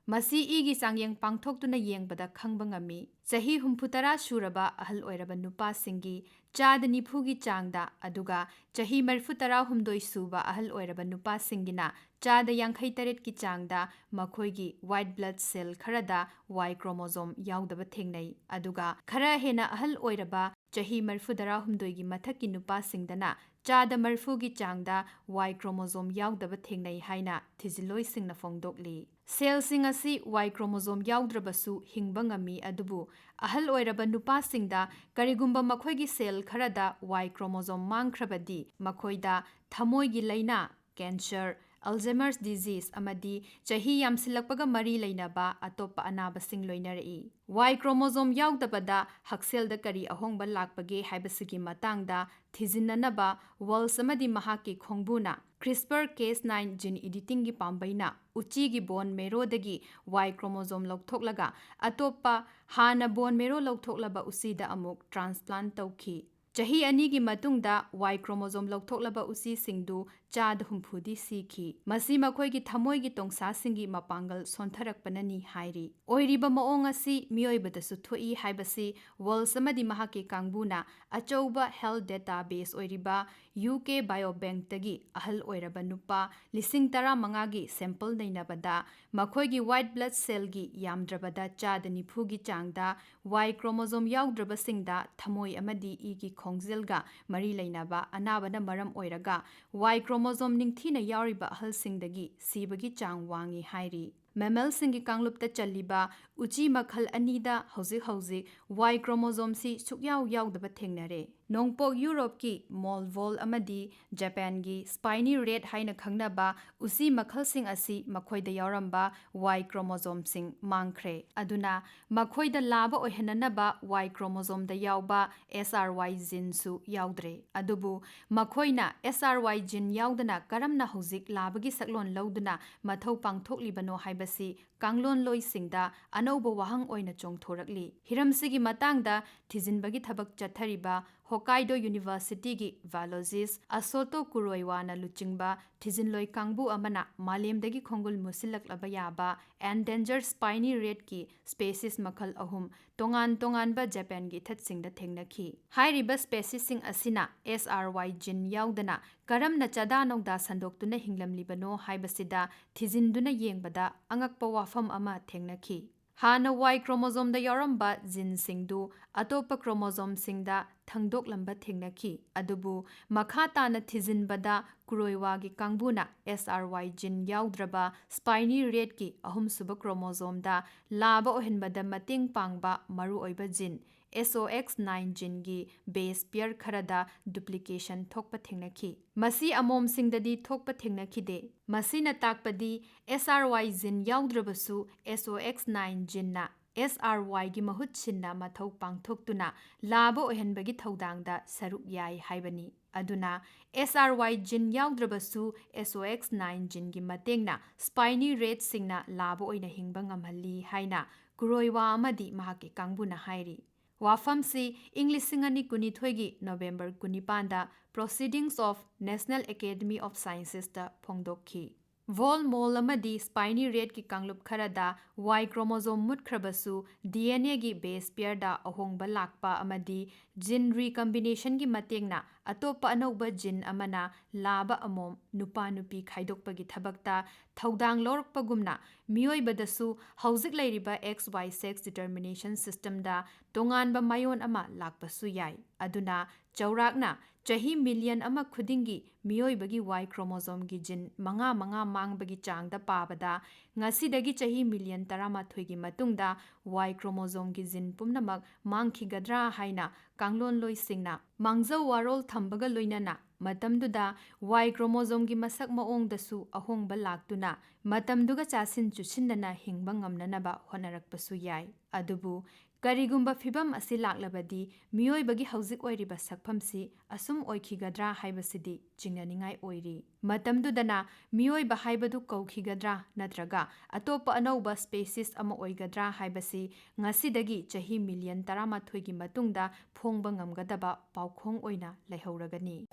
ꯃꯁꯤ ꯏꯒꯤ ꯆꯥꯡꯌꯦꯡ ꯄꯥꯡꯊꯣꯛꯇꯨꯅ ꯌꯦꯡꯕꯗ ꯈꯪꯕ ꯉꯝꯃꯤ꯫ ꯆꯍꯤ ꯍꯨꯝꯐꯨꯇꯔꯥ ꯁꯨꯔꯕ ꯑꯍꯜ ꯑꯣꯏꯔꯕ ꯅꯨꯄꯥꯁꯤꯡꯒꯤ ꯆꯥꯗ ꯅꯤꯐꯨꯒꯤ ꯆꯥꯡꯗ, ꯑꯗꯨꯒ ꯆꯍꯤ ꯃꯔꯤꯐꯨꯇꯔꯥꯍꯨꯝꯗꯣꯏ ꯁꯨꯕ ꯑꯍꯜ ꯑꯣꯏꯔꯕ ꯅꯨꯄꯥꯁꯤꯡꯒꯤꯅ ꯆꯥꯗ ꯌꯥꯡꯈꯩꯇꯔꯦꯠꯀꯤ ꯆꯥꯡꯗ ꯃꯈꯣꯏꯒꯤ white blood cell ꯈꯔꯗ Y chromosome ꯌꯥꯎꯗꯕ ꯊꯦꯡꯅꯩ꯫ ꯑꯗꯨꯒ ꯈꯔ ꯍꯦꯟꯅ ꯑꯍꯜ ꯑꯣꯏꯔꯕ, ꯆꯍꯤ ꯃꯔꯤꯐꯨꯇꯔꯥꯍꯨꯝꯗꯣꯏꯒꯤ ꯃꯊꯛꯀꯤ ꯅꯨꯄꯥꯁꯤꯡꯗꯅ ꯆꯥꯗ ꯃꯔꯤꯐꯨꯒꯤ ꯆꯥꯡꯗ Y chromosome ꯌꯥꯎꯗꯕ ꯊꯦꯡꯅꯩ ꯍꯥꯏꯅ ꯊꯤꯖꯤꯜꯂꯣꯏꯁꯤꯡꯅ ꯐꯣꯡꯗꯣꯛꯂꯤ꯫ Cellꯁꯤꯡ ꯑꯁꯤ Y chromosome ꯌꯥꯎꯗ꯭ꯔꯕꯁꯨ ꯍꯤꯡꯕ ꯉꯝꯃꯤ, ꯑꯗꯨꯕꯨ ꯑꯍꯜ ꯑꯣꯏꯔꯕ ꯅꯨꯄꯥꯁꯤꯡꯗ ꯀꯔꯤꯒꯨꯝꯕ ꯃꯈꯣꯏꯒꯤ cell ꯈꯔꯗ Y chromosome ꯃꯥꯡꯈ꯭ꯔꯕꯗꯤ, ꯃꯈꯣꯏꯗ ꯊꯃꯣꯏꯒꯤ ꯂꯥꯏꯅꯥ, cancer, Alzheimer's disease, ꯑꯃꯗꯤ ꯆꯍꯤ ꯌꯥꯝꯁꯤꯜꯂꯛꯄꯒ ꯃꯔꯤ ꯂꯩꯅꯕ ꯑꯇꯣꯞꯄ ꯑꯅꯥꯕꯁꯤꯡ ꯂꯣꯏꯅꯔꯛꯏ꯫ Y chromosome ꯌꯥꯎꯗꯕꯗ ꯍꯛꯁꯦꯜꯗ ꯀꯔꯤ ꯑꯍꯣꯡꯕ ꯂꯥꯛꯄꯒꯦ ꯍꯥꯏꯕꯁꯤꯒꯤ ꯃꯇꯥꯡꯗ ꯊꯤꯖꯤꯟꯅꯅꯕ Wells ꯑꯃꯗꯤ ꯃꯍꯥꯛꯀꯤ ꯈꯣꯡꯕꯨꯅ CRISPR Cas nine gene editingꯒꯤ ꯄꯥꯝꯕꯩꯅ ꯎꯆꯤꯒꯤ bone marrowꯗꯒꯤ Y chromosome ꯂꯧꯊꯣꯛꯂꯒ, ꯑꯇꯣꯞꯄ ꯍꯥꯟꯅ bone marrow ꯂꯧꯊꯣꯛꯂꯕ ꯎꯆꯤꯗ ꯑꯃꯨꯛ transplant ꯇꯧꯈꯤ꯫ ꯆꯍꯤ ꯑꯅꯤꯒꯤ ꯃꯇꯨꯡꯗ Y chromosome ꯂꯧꯊꯣꯛꯂꯕ ꯎꯆꯤꯁꯤꯡꯗꯨ ꯆꯥꯗ ꯍꯨꯝꯐꯨꯗꯤ ꯁꯤꯈꯤ꯫ ꯃꯁꯤ ꯃꯈꯣꯏꯒꯤ ꯊꯃꯣꯏꯒꯤ ꯇꯣꯡꯁꯥꯁꯤꯡꯒꯤ ꯃꯄꯥꯡꯒꯜ ꯁꯣꯟꯊꯔꯛꯄꯅꯅꯤ ꯍꯥꯏꯔꯤ꯫ ꯑꯣꯏꯔꯤꯕ ꯃꯑꯣꯡ ꯑꯁꯤ ꯃꯤꯑꯣꯏꯕꯗꯁꯨ ꯊꯣꯛꯏ ꯍꯥꯏꯕꯁꯤ ꯋꯣꯜꯁ ꯑꯃꯗꯤ ꯃꯍꯥꯛꯀꯤ ꯀꯥꯡꯕꯨꯅ ꯑꯆꯧꯕ health database ꯑꯣꯏꯔꯤꯕ U K Biobankꯇꯒꯤ ꯑꯍꯜ ꯑꯣꯏꯔꯕ ꯅꯨꯄꯥ ꯂꯤꯁꯤꯡ ꯇꯔꯥꯃꯉꯥꯒꯤ sample ꯅꯩꯅꯕꯗ ꯃꯈꯣꯏꯒꯤ white blood cellꯒꯤ ꯌꯥꯝꯗ꯭ꯔꯕꯗ ꯆꯥꯗ ꯅꯤꯐꯨꯒꯤ ꯆꯥꯡꯗ Y chromosome ꯌꯥꯎꯗ꯭ꯔꯕꯁꯤꯡꯗ ꯊꯃꯣꯏ ꯑꯃꯗꯤ ꯏꯒꯤ ꯈꯣꯡꯖꯦꯜꯒ ꯃꯔꯤ ꯂꯩꯅꯕ ꯑꯅꯥꯕꯅ ꯃꯔꯝ ꯑꯣꯏꯔꯒ Y chromosome ꯅꯤꯡꯊꯤꯅ ꯌꯥꯎꯔꯤꯕ ꯑꯍꯜꯁꯤꯡꯗꯒꯤ ꯁꯤꯕꯒꯤ ꯆꯥꯡ ꯋꯥꯡꯏ ꯍꯥꯏꯔꯤ꯫ Mammalꯁꯤꯡꯒꯤ ꯀꯥꯡꯂꯨꯞꯇ ꯆꯜꯂꯤꯕ ꯎꯆꯤ ꯃꯈꯜ ꯑꯅꯤꯗ ꯍꯧꯖꯤꯛ ꯍꯧꯖꯤꯛ Y chromosomeꯁꯤ ꯁꯨꯛꯌꯥꯎ ꯌꯥꯎꯗꯕ ꯊꯦꯡꯅꯔꯦ꯫ ꯅꯣꯡꯄꯣꯛ ꯌꯨꯔꯣꯞꯀꯤ mole voles ꯑꯃꯗꯤ ꯖꯄꯥꯟꯒꯤ spiny rat ꯍꯥꯏꯅ ꯈꯪꯅꯕ ꯎꯆꯤ ꯃꯈꯜꯁꯤꯡ ꯑꯁꯤ ꯃꯈꯣꯏꯗ ꯌꯥꯎꯔꯝꯕ Y chromosomeꯁꯤꯡ ꯃꯥꯡꯈ꯭ꯔꯦ꯫ ꯑꯗꯨꯅ ꯃꯈꯣꯏꯗ ꯂꯥꯕ ꯑꯣꯏꯍꯟꯅꯅꯕ Y chromosomeꯗ ꯌꯥꯎꯕ S R Y geneꯁꯨ ꯌꯥꯎꯗ꯭ꯔꯦ꯫ ꯑꯗꯨꯕꯨ ꯃꯈꯣꯏꯅ S R Y gene ꯌꯥꯎꯗꯅ ꯀꯔꯝꯅ ꯍꯧꯖꯤꯛ ꯂꯥꯕꯒꯤ ꯁꯛꯂꯣꯟ ꯂꯧꯗꯨꯅ ꯃꯊꯧ ꯄꯥꯡꯊꯣꯛꯂꯤꯕꯅꯣ ꯍꯥꯏꯕꯁꯤ ꯀꯥꯡꯂꯣꯟꯂꯣꯏꯁꯤꯡꯗ ꯑꯅꯧꯕ ꯋꯥꯍꯪ ꯑꯣꯏꯅ ꯆꯣꯡꯊꯣꯔꯛꯂꯤ꯫ ꯍꯤꯔꯝꯁꯤꯒꯤ ꯃꯇꯥꯡꯗ ꯊꯤꯖꯤꯟꯕꯒꯤ ꯊꯕꯛ ꯆꯠꯊꯔꯤꯕ Hokkaido Universityꯒꯤ biologist Asoto Kuroiwana ꯂꯨꯆꯤꯡꯕ ꯊꯤꯖꯤꯟꯂꯣꯏ ꯀꯥꯡꯕꯨ ꯑꯃꯅ ꯃꯥꯂꯦꯝꯗꯒꯤ ꯈꯣꯡꯒꯨꯜ ꯃꯨꯁꯤꯜꯂꯛꯂꯕ ꯌꯥꯕ endangered spiny ratꯀꯤ species ꯃꯈꯜ ꯑꯍꯨꯝ ꯇꯣꯉꯥꯟ ꯇꯣꯉꯥꯟꯕ ꯖꯄꯥꯟꯒꯤ ꯏꯊꯠꯁꯤꯡꯗ ꯊꯦꯡꯅꯈꯤ꯫ ꯍꯥꯏꯔꯤꯕ speciesꯁꯤꯡ ꯑꯁꯤꯅ S R Y gene ꯌꯥꯎꯗꯅ ꯀꯔꯝꯅ ꯆꯥꯗꯥ ꯅꯧꯗꯥ ꯁꯟꯗꯣꯛꯇꯨꯅ ꯍꯤꯡꯂꯝꯂꯤꯕꯅꯣ ꯍꯥꯏꯕꯁꯤꯗ ꯊꯤꯖꯤꯟꯗꯨꯅ ꯌꯦꯡꯕꯗ ꯑꯉꯛꯄ ꯋꯥꯐꯝ ꯑꯃ ꯊꯦꯡꯅꯈꯤ꯫ ꯍꯥꯟꯅ Y chromosomeꯗ ꯌꯥꯎꯔꯝꯕ geneꯁꯤꯡꯗꯨ ꯑꯇꯣꯞꯄ chromosomeꯁꯤꯡꯗ ꯊꯪꯗꯣꯛꯂꯝꯕ ꯊꯦꯡꯅꯈꯤ꯫ ꯑꯗꯨꯕꯨ ꯃꯈꯥ ꯇꯥꯅ ꯊꯤꯖꯤꯟꯕꯗ ꯀꯨꯔꯣꯏꯋꯥꯒꯤ ꯀꯥꯡꯕꯨꯅ S R Y gene ꯌꯥꯎꯗ꯭ꯔꯕ spiny ratꯀꯤ ꯑꯍꯨꯝꯁꯨꯕ chromosomeꯗ ꯂꯥꯕ ꯑꯣꯏꯍꯟꯕꯗ ꯃꯇꯦꯡ ꯄꯥꯡꯕ ꯃꯔꯨꯑꯣꯏꯕ gene S O X nine geneꯒꯤ base pair ꯈꯔꯗ duplication ꯊꯣꯛꯄ ꯊꯦꯡꯅꯈꯤ꯫ ꯃꯁꯤ ꯑꯃꯣꯝꯁꯤꯡꯗꯗꯤ ꯊꯣꯛꯄ ꯊꯦꯡꯅꯈꯤꯗꯦ꯫ ꯃꯁꯤꯅ ꯇꯥꯛꯄꯗꯤ S R Y gene ꯌꯥꯎꯗ꯭ꯔꯕꯁꯨ S O X nine geneꯅ S R Yꯒꯤ ꯃꯍꯨꯠ ꯁꯤꯟꯅ ꯃꯊꯧ ꯄꯥꯡꯊꯣꯛꯇꯨꯅ ꯂꯥꯕ ꯑꯣꯏꯍꯟꯕꯒꯤ ꯊꯧꯗꯥꯡꯗ ꯁꯔꯨꯛ ꯌꯥꯏ ꯍꯥꯏꯕꯅꯤ꯫ ꯑꯗꯨꯅ S R Y gene ꯌꯥꯎꯗ꯭ꯔꯕꯁꯨ S O X nine geneꯒꯤ ꯃꯇꯦꯡꯅ spiny ratꯁꯤꯡꯅ ꯂꯥꯕ ꯑꯣꯏꯅ ꯍꯤꯡꯕ ꯉꯝꯍꯜꯂꯤ ꯍꯥꯏꯅ ꯀꯨꯔꯣꯏꯋꯥ ꯑꯃꯗꯤ ꯃꯍꯥꯛꯀꯤ ꯀꯥꯡꯕꯨꯅ ꯍꯥꯏꯔꯤ꯫ ꯋꯥꯐꯝꯁꯤ ꯏꯪ ꯂꯤꯁꯤꯡ ꯑꯅꯤ ꯀꯨꯟꯅꯤꯊꯣꯏꯒꯤ November ꯀꯨꯟꯅꯤꯄꯥꯟꯗ Proceedings of National Academy of Sciences ꯇ ꯐꯣꯡꯗꯣꯛꯈꯤ꯫ Voll moll ꯑꯃꯗꯤ spiny rat ꯀꯤ ꯀꯥꯡꯂꯨꯞ ꯈꯔꯗ Y chromosome ꯃꯨꯠꯈ꯭ꯔꯕꯁꯨ, D N A ꯒꯤ base pair ꯗ ꯑꯍꯣꯡꯕ ꯂꯥꯛꯄ ꯑꯃꯗꯤ gene recombination ꯒꯤ ꯃꯇꯦꯡꯅ ꯑꯇꯣꯞꯄ ꯑꯅꯧꯕ gene ꯑꯃꯅ ꯂꯥꯕ ꯑꯃꯣꯝ ꯅꯨꯄꯥ ꯅꯨꯄꯤ ꯈꯥꯏꯗꯣꯛꯄꯒꯤ ꯊꯕꯛꯇ ꯊꯧꯗꯥꯡ ꯂꯧꯔꯛꯄꯒꯨꯝꯅ, ꯃꯤꯑꯣꯏꯕꯗꯁꯨ ꯍꯧꯖꯤꯛ ꯂꯩꯔꯤꯕ X Y sex determination system ꯗ ꯇꯣꯉꯥꯟꯕ ꯃꯥꯏꯑꯣꯟ ꯑꯃ ꯂꯥꯛꯄꯁꯨ ꯌꯥꯏ꯫ ꯑꯗꯨꯅ, ꯆꯥꯎꯔꯥꯛꯅ ꯆꯍꯤ ꯃꯤꯂꯤꯌꯟ ꯑꯃ ꯈꯨꯗꯤꯡꯒꯤ ꯃꯤꯑꯣꯏꯕꯒꯤ Y chromosome ꯒꯤ gene ꯃꯉꯥ ꯃꯉꯥ ꯃꯥꯡꯕꯒꯤ ꯆꯥꯡꯗ ꯄꯥꯕꯗ, ꯉꯁꯤꯗꯒꯤ ꯆꯍꯤ ꯃꯤꯂꯤꯌꯟ ꯇꯔꯥꯃꯥꯊꯣꯏꯒꯤ ꯃꯇꯨꯡꯗ Y chromosome ꯒꯤ gene ꯄꯨꯝꯅꯃꯛ ꯃꯥꯡꯈꯤꯒꯗ꯭ꯔꯥ ꯍꯥꯏꯅ ꯀꯥꯡꯂꯣꯟꯂꯣꯏꯁꯤꯡꯅ ꯃꯥꯡꯖꯧ ꯋꯥꯔꯣꯜ ꯊꯝꯕꯒ ꯂꯣꯏꯅꯅ, ꯃꯇꯝꯗꯨꯗ Y chromosome ꯒꯤ ꯃꯁꯛ ꯃꯑꯣꯡꯗꯁꯨ ꯑꯍꯣꯡꯕ ꯂꯥꯛꯇꯨꯅ, ꯃꯇꯝꯗꯨꯒ ꯆꯥꯁꯤꯟ ꯆꯨꯁꯤꯟꯅꯅ ꯍꯤꯡꯕ ꯉꯝꯅꯅꯕ ꯍꯣꯠꯅꯔꯛꯄꯁꯨ ꯌꯥꯏ꯫ ꯑꯗꯨꯕꯨ, ꯀꯔꯤꯒꯨꯝꯕ ꯐꯤꯚꯝ ꯑꯁꯤ ꯂꯥꯛꯂꯕꯗꯤ, ꯃꯤꯑꯣꯏꯕꯒꯤ ꯍꯧꯖꯤꯛ ꯑꯣꯏꯔꯤꯕ ꯁꯛꯐꯝꯁꯤ ꯑꯁꯨꯝ ꯑꯣꯏꯈꯤꯒꯗ꯭ꯔꯥ ꯍꯥꯏꯕꯁꯤꯗꯤ ꯆꯤꯡꯅꯅꯤꯡꯉꯥꯏ ꯑꯣꯏꯔꯤ꯫ ꯃꯇꯝꯗꯨꯗꯅ ꯃꯤꯑꯣꯏꯕ ꯍꯥꯏꯕꯗꯨ ꯀꯧꯈꯤꯒꯗ꯭ꯔꯥ, ꯅꯠꯇ꯭ꯔꯒ ꯑꯇꯣꯞꯄ ꯑꯅꯧꯕ species ꯑꯃ ꯑꯣꯏꯒꯗ꯭ꯔꯥ ꯍꯥꯏꯕꯁꯤ ꯉꯁꯤꯗꯒꯤ ꯆꯍꯤ ꯃꯤꯂꯤꯌꯟ ꯇꯔꯥꯃꯥꯊꯣꯏꯒꯤ ꯃꯇꯨꯡꯗ ꯐꯣꯡꯕ ꯉꯝꯒꯗꯕ ꯄꯥꯎꯈꯣꯡ ꯑꯣꯏꯅ ꯂꯩꯍꯧꯔꯒꯅꯤ꯫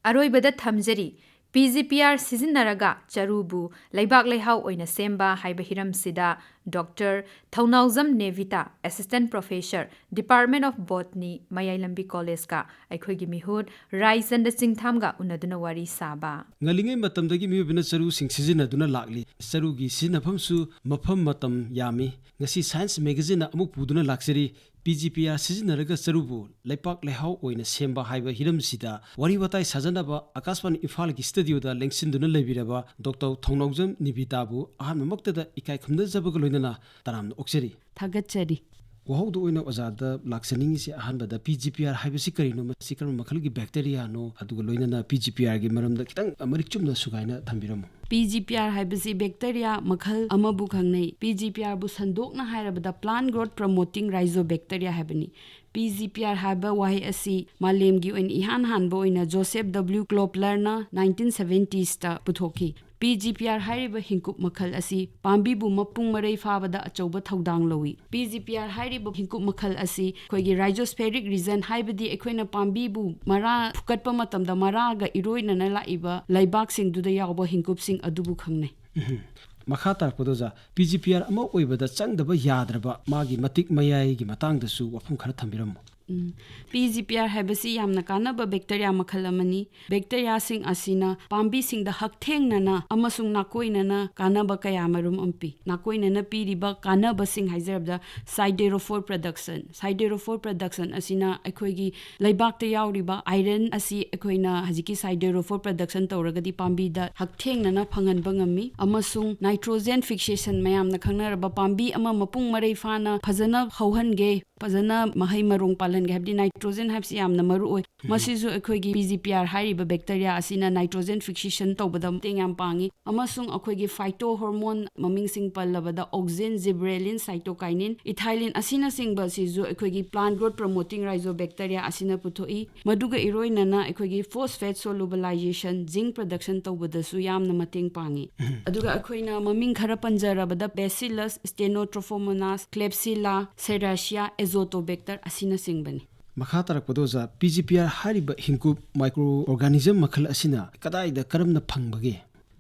ꯑꯔꯣꯏꯕꯗ ꯊꯝꯖꯔꯤ, P G P R ꯁꯤꯖꯤꯟꯅꯔꯒ ꯆꯔꯨꯕꯨ ꯂꯩꯕꯥꯛ ꯂꯩꯍꯥꯎ ꯑꯣꯏꯅ ꯁꯦꯝꯕ ꯍꯥꯏꯕ ꯍꯤꯔꯝꯁꯤꯗ doctor Thounaojam ꯅꯦꯚꯤꯇꯥ, Assistant Professor, Department of Botany, ꯃꯌꯥꯏ ꯂꯝꯕꯤ ꯀꯣꯂꯦꯖꯀ ꯑꯩꯈꯣꯏꯒꯤ ꯃꯤꯍꯨꯠ ꯔꯥꯏꯆꯟꯗ ꯆꯤꯡꯊꯥꯝꯒ ꯎꯅꯗꯨꯅ ꯋꯥꯔꯤ ꯁꯥꯕ꯫ ꯉꯜꯂꯤꯉꯩ ꯃꯇꯝꯗꯒꯤ ꯃꯤꯑꯣꯏꯕꯅ ꯆꯔꯨꯁꯤꯡ ꯁꯤꯖꯤꯟꯅꯗꯨꯅ ꯂꯥꯛꯂꯤ꯫ ꯆꯔꯨꯒꯤ ꯁꯤꯖꯤꯟꯅꯐꯝꯁꯨ ꯃꯐꯝ ꯃꯇꯝ ꯌꯥꯝꯃꯤ꯫ ꯉꯁꯤ Science magazine ꯅ ꯑꯃꯨꯛ ꯄꯨꯗꯨꯅ ꯂꯥꯛꯆꯔꯤ꯫ P G P R ꯁꯤꯖꯤꯟꯅꯔꯒ ꯆꯔꯨꯕꯨ ꯂꯩꯄꯥꯛ ꯂꯩꯍꯥꯎ ꯑꯣꯏꯅ ꯁꯦꯝꯕ ꯍꯥꯏꯕ ꯍꯤꯔꯝꯁꯤꯗ ꯋꯥꯔꯤ ꯋꯥꯇꯥꯏ ꯁꯥꯖꯅꯕ ꯑꯥꯀꯥꯁꯕꯥꯅꯤ ꯏꯝꯐꯥꯜꯒꯤ studio ꯗ ꯂꯦꯡꯁꯤꯟꯗꯨꯅ ꯂꯩꯕꯤꯔꯕ ꯗꯣꯛꯇꯔ ꯊꯧꯅꯥꯎꯖꯝ ꯅꯤꯕꯤꯇꯥꯕꯨ ꯑꯍꯥꯟꯕꯃꯛꯇꯗ ꯏꯀꯥꯏ ꯈꯨꯝꯅꯖꯕꯒ ꯂꯣꯏꯅꯅ ꯇꯔꯥꯝꯅ ꯑꯣꯛꯆꯔꯤ꯫ ꯊꯥꯒꯠꯆꯔꯤ꯫ ꯋꯥꯍꯧꯗꯣꯛ ꯑꯣꯏꯅ ꯑꯣꯖꯥꯗ ꯂꯥꯛꯆꯅꯤꯡꯉꯤꯁꯤ, ꯑꯍꯥꯟꯕꯗ P G P R ꯍꯥꯏꯕꯁꯤ ꯀꯔꯤꯅꯣ, ꯃꯁꯤ ꯀꯔꯝꯕ ꯃꯈꯜꯒꯤ bacteria ꯅꯣ, ꯑꯗꯨꯒ ꯂꯣꯏꯅꯅ P G P R ꯒꯤ ꯃꯔꯝꯗ ꯈꯤꯇꯪ ꯃꯔꯤꯛ ꯆꯨꯝꯅ ꯁꯨꯒꯥꯏꯅ ꯊꯝꯕꯤꯔꯝꯃꯨ꯫ P G P R ꯍꯥꯏꯕꯁꯤ bacteria ꯃꯈꯜ ꯑꯃꯕꯨ ꯈꯪꯅꯩ꯫ P G P R ꯕꯨ ꯁꯟꯗꯣꯛꯅ ꯍꯥꯏꯔꯕꯗ plant growth promoting rhizobacteria ꯍꯥꯏꯕꯅꯤ꯫ P G P R ꯍꯥꯏꯕ ꯋꯥꯍꯩ ꯑꯁꯤ ꯃꯥꯂꯦꯝꯒꯤ ꯑꯣꯏꯅ ꯏꯍꯥꯟ ꯍꯥꯟꯕ ꯑꯣꯏꯅ ꯖꯣꯁꯦꯐ ꯗꯕ꯭ꯂꯤꯎ ꯀ꯭ꯂꯣꯞꯂꯔꯅ nineteen seventies ꯇ ꯄꯨꯊꯣꯛꯈꯤ꯫ ꯄꯤ ꯖꯤ ꯄꯤ ꯑꯥꯔ ꯍꯥꯏꯔꯤꯕ ꯍꯤꯡꯀꯨꯞ ꯃꯈꯜ ꯑꯁꯤ ꯄꯥꯝꯕꯤꯕꯨ ꯃꯄꯨꯡ ꯃꯔꯩ ꯐꯥꯕꯗ ꯑꯆꯧꯕ ꯊꯧꯗꯥꯡ ꯂꯧꯏ꯫ ꯄꯤ ꯖꯤ ꯄꯤ ꯑꯥꯔ ꯍꯥꯏꯔꯤꯕ ꯍꯤꯡꯀꯨꯞ ꯃꯈꯜ ꯑꯁꯤ ꯑꯩꯈꯣꯏꯒꯤ rhizosphere region, ꯍꯥꯏꯕꯗꯤ ꯑꯩꯈꯣꯏꯅ ꯄꯥꯝꯕꯤꯕꯨ ꯃꯔꯥ ꯐꯨꯀꯠꯄ ꯃꯇꯝꯗ ꯃꯔꯥꯒ ꯏꯔꯣꯏꯅꯅ ꯂꯥꯛꯏꯕ ꯂꯩꯕꯥꯛꯁꯤꯡꯗꯨꯗ ꯌꯥꯎꯕ ꯍꯤꯡꯀꯨꯞꯁꯤꯡ ꯑꯗꯨꯕꯨ ꯈꯪꯅꯩ꯫ ꯎꯝ꯫ ꯃꯈꯥ ꯇꯥꯔꯛꯄꯗ ꯑꯣꯖꯥ, ꯄꯤ ꯖꯤ ꯄꯤ ꯑꯥꯔ ꯑꯃ ꯑꯣꯏꯕꯗ ꯆꯪꯗꯕ ꯌꯥꯗ꯭ꯔꯕ ꯃꯥꯒꯤ ꯃꯇꯤꯛ ꯃꯌꯥꯏꯒꯤ ꯃꯇꯥꯡꯗꯁꯨ ꯋꯥꯐꯝ ꯈꯔ ꯊꯝꯕꯤꯔꯝꯃꯨ꯫ ꯎꯝ꯫ ꯄꯤ ꯖꯤ ꯄꯤ ꯑꯥꯔ ꯍꯥꯏꯕꯁꯤ ꯌꯥꯝꯅ ꯀꯥꯟꯅꯕ bacteria ꯃꯈꯜ ꯑꯃꯅꯤ꯫ Bacteriaꯁꯤꯡ ꯑꯁꯤꯅ ꯄꯥꯝꯕꯤꯁꯤꯡꯗ ꯍꯛꯊꯦꯡꯅꯅ ꯑꯃꯁꯨꯡ ꯅꯥꯀꯣꯏꯅꯅ ꯀꯥꯟꯅꯕ ꯀꯌꯥ ꯃꯔꯨꯝ ꯑꯃ ꯄꯤ꯫ ꯅꯥꯀꯣꯏꯅꯅ ꯄꯤꯔꯤꯕ ꯀꯥꯟꯅꯕꯁꯤꯡ ꯍꯥꯏꯖꯔꯕꯗ, siderophore production꯫ Siderophore production ꯑꯁꯤꯅ ꯑꯩꯈꯣꯏꯒꯤ ꯂꯩꯕꯥꯛꯇ ꯌꯥꯎꯔꯤꯕ iron ꯑꯁꯤ ꯑꯩꯈꯣꯏꯅ ꯍꯧꯖꯤꯛꯀꯤ siderophore production ꯇꯧꯔꯒꯗꯤ ꯄꯥꯝꯕꯤꯗ ꯍꯛꯊꯦꯡꯅꯅ ꯐꯪꯍꯟꯕ ꯉꯝꯃꯤ꯫ ꯑꯃꯁꯨꯡ nitrogen fixation, ꯃꯌꯥꯝꯅ ꯈꯪꯅꯔꯕ ꯄꯥꯝꯕꯤ ꯑꯃ ꯃꯄꯨꯡ ꯃꯔꯩ ꯐꯥꯅ ꯐꯖꯅ ꯍꯧꯍꯟꯒꯦ, ꯐꯖꯅ ꯃꯍꯩ ꯃꯔꯣꯡ ꯄꯥꯜꯍꯟꯒꯦ, ꯍꯥꯏꯕꯗꯤ nitrogen ꯍꯥꯏꯕꯁꯤ ꯌꯥꯝꯅ ꯃꯔꯨ ꯑꯣꯏ꯫ ꯎꯝ꯫ ꯃꯁꯤꯁꯨ ꯑꯩꯈꯣꯏꯒꯤ P G P R ꯍꯥꯏꯔꯤꯕ bacteria ꯑꯁꯤꯅ nitrogen fixation ꯇꯧꯕꯗ ꯃꯇꯦꯡ ꯌꯥꯝ ꯄꯥꯡꯉꯤ꯫ ꯑꯃꯁꯨꯡ ꯑꯩꯈꯣꯏꯒꯤ phytohormone, ꯃꯃꯤꯡꯁꯤꯡ ꯄꯜꯂꯕꯗ auxin, gibberellin, cytokinin, ethylene ꯑꯁꯤꯅꯆꯤꯡꯕ ꯑꯁꯤꯁꯨ ꯑꯩꯈꯣꯏꯒꯤ plant growth promoting rhizobacteria ꯑꯁꯤꯅ ꯄꯨꯊꯣꯛꯏ꯫ ꯃꯗꯨꯒ ꯏꯔꯣꯏꯅꯅ ꯑꯩꯈꯣꯏꯒꯤ phosphate solubilization, zinc production ꯇꯧꯕꯗꯁꯨ ꯌꯥꯝꯅ ꯃꯇꯦꯡ ꯄꯥꯡꯉꯤ꯫ ꯎꯝ꯫ ꯑꯗꯨꯒ ꯑꯩꯈꯣꯏꯅ ꯃꯃꯤꯡ ꯈꯔ ꯄꯟꯖꯔꯕꯗ Bacillus, Stenotropomonas, Klebsiella, Serratia, Azotobacter ꯑꯁꯤꯅꯆꯤꯡꯕꯅꯤ꯫ ꯃꯈꯥ ꯇꯥꯔꯛꯄꯗ ꯑꯣꯖꯥ, P G P R ꯍꯥꯏꯔꯤꯕ ꯍꯤꯡꯀꯨꯞ microorganism ꯃꯈꯜ ꯑꯁꯤꯅ ꯀꯗꯥꯏꯗ, ꯀꯔꯝꯅ ꯐꯪꯕꯒꯦ?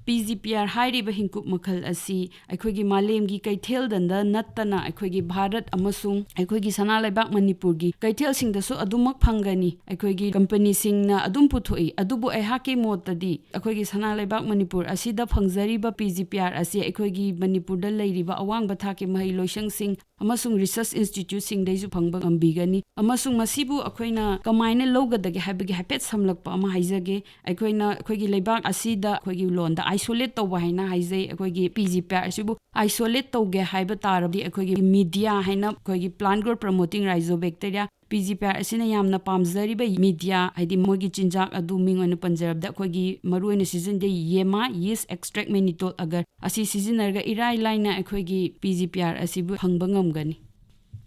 P G P R ꯍꯥꯏꯔꯤꯕ ꯍꯤꯡꯀꯨꯞ ꯃꯈꯜ ꯑꯁꯤ ꯑꯩꯈꯣꯏꯒꯤ ꯃꯥꯂꯦꯝꯒꯤ ꯀꯩꯊꯦꯜꯗ ꯅꯠꯇꯅ ꯑꯩꯈꯣꯏꯒꯤ ꯚꯥꯔꯠ ꯑꯃꯁꯨꯡ ꯑꯩꯈꯣꯏꯒꯤ ꯁꯅꯥ ꯂꯩꯕꯥꯛ ꯃꯅꯤꯄꯨꯔꯒꯤ ꯀꯩꯊꯦꯜꯁꯤꯡꯗꯁꯨ ꯑꯗꯨꯃꯛ ꯐꯪꯒꯅꯤ꯫ ꯑꯩꯈꯣꯏꯒꯤ ꯀꯝꯄꯅꯤꯁꯤꯡꯅ ꯑꯗꯨꯝ ꯄꯨꯊꯣꯛꯏ꯫ ꯑꯗꯨꯕꯨ ꯑꯩꯍꯥꯛꯀꯤ ꯃꯣꯠꯇꯗꯤ ꯑꯩꯈꯣꯏꯒꯤ ꯁꯅꯥ ꯂꯩꯕꯥꯛ ꯃꯅꯤꯄꯨꯔ ꯑꯁꯤꯗ ꯐꯪꯖꯔꯤꯕ P G P R ꯑꯁꯤ ꯑꯩꯈꯣꯏꯒꯤ ꯃꯅꯤꯄꯨꯔꯗ ꯂꯩꯔꯤꯕ ꯑꯋꯥꯡꯕ ꯊꯥꯛꯀꯤ ꯃꯍꯩ ꯂꯣꯏꯁꯪꯁꯤꯡ ꯑꯃꯁꯨꯡ research instituteꯁꯤꯡꯗꯩꯁꯨ ꯐꯪꯕ ꯉꯝꯕꯤꯒꯅꯤ꯫ ꯑꯃꯁꯨꯡ ꯃꯁꯤꯕꯨ ꯑꯩꯈꯣꯏꯅ ꯀꯃꯥꯏꯅ ꯂꯧꯒꯗꯒꯦ ꯍꯥꯏꯕꯒꯤ ꯍꯥꯏꯐꯦꯠ ꯁꯝꯂꯞꯄ ꯑꯃ ꯍꯥꯏꯖꯒꯦ꯫ ꯑꯩꯈꯣꯏꯅ ꯑꯩꯈꯣꯏꯒꯤ ꯂꯩꯕꯥꯛ ꯑꯁꯤꯗ ꯑꯩꯈꯣꯏꯒꯤ ꯂꯣꯟꯗ isolate ꯇꯧꯕ ꯍꯥꯏꯅ ꯍꯥꯏꯖꯩ꯫ ꯑꯩꯈꯣꯏꯒꯤ P G P R ꯑꯁꯤꯕꯨ isolate ꯇꯧꯒꯦ ꯍꯥꯏꯕ ꯇꯥꯔꯕꯗꯤ ꯑꯩꯈꯣꯏꯒꯤ media ꯍꯥꯏꯅ, ꯑꯩꯈꯣꯏꯒꯤ plant growth promoting rhizobacteria, P G P R ꯑꯁꯤꯅ ꯌꯥꯝꯅ ꯄꯥꯝꯖꯔꯤꯕ media, ꯍꯥꯏꯗꯤ ꯃꯣꯏꯒꯤ ꯆꯤꯟꯖꯥꯛ ꯑꯗꯨ ꯃꯤꯡ ꯑꯣꯏꯅ ꯄꯟꯖꯔꯕꯗ ꯑꯩꯈꯣꯏꯒꯤ ꯃꯔꯨꯑꯣꯏꯅ ꯁꯤꯖꯤꯟꯅꯗꯦ, ꯌꯦꯃꯥ, yeast extract, mannitol agar ꯑꯁꯤ ꯁꯤꯖꯤꯟꯅꯔꯒ ꯏꯔꯥꯏ ꯂꯥꯏꯅ ꯑꯩꯈꯣꯏꯒꯤ P G P R ꯑꯁꯤꯕꯨ ꯐꯪꯕ ꯉꯝꯒꯅꯤ꯫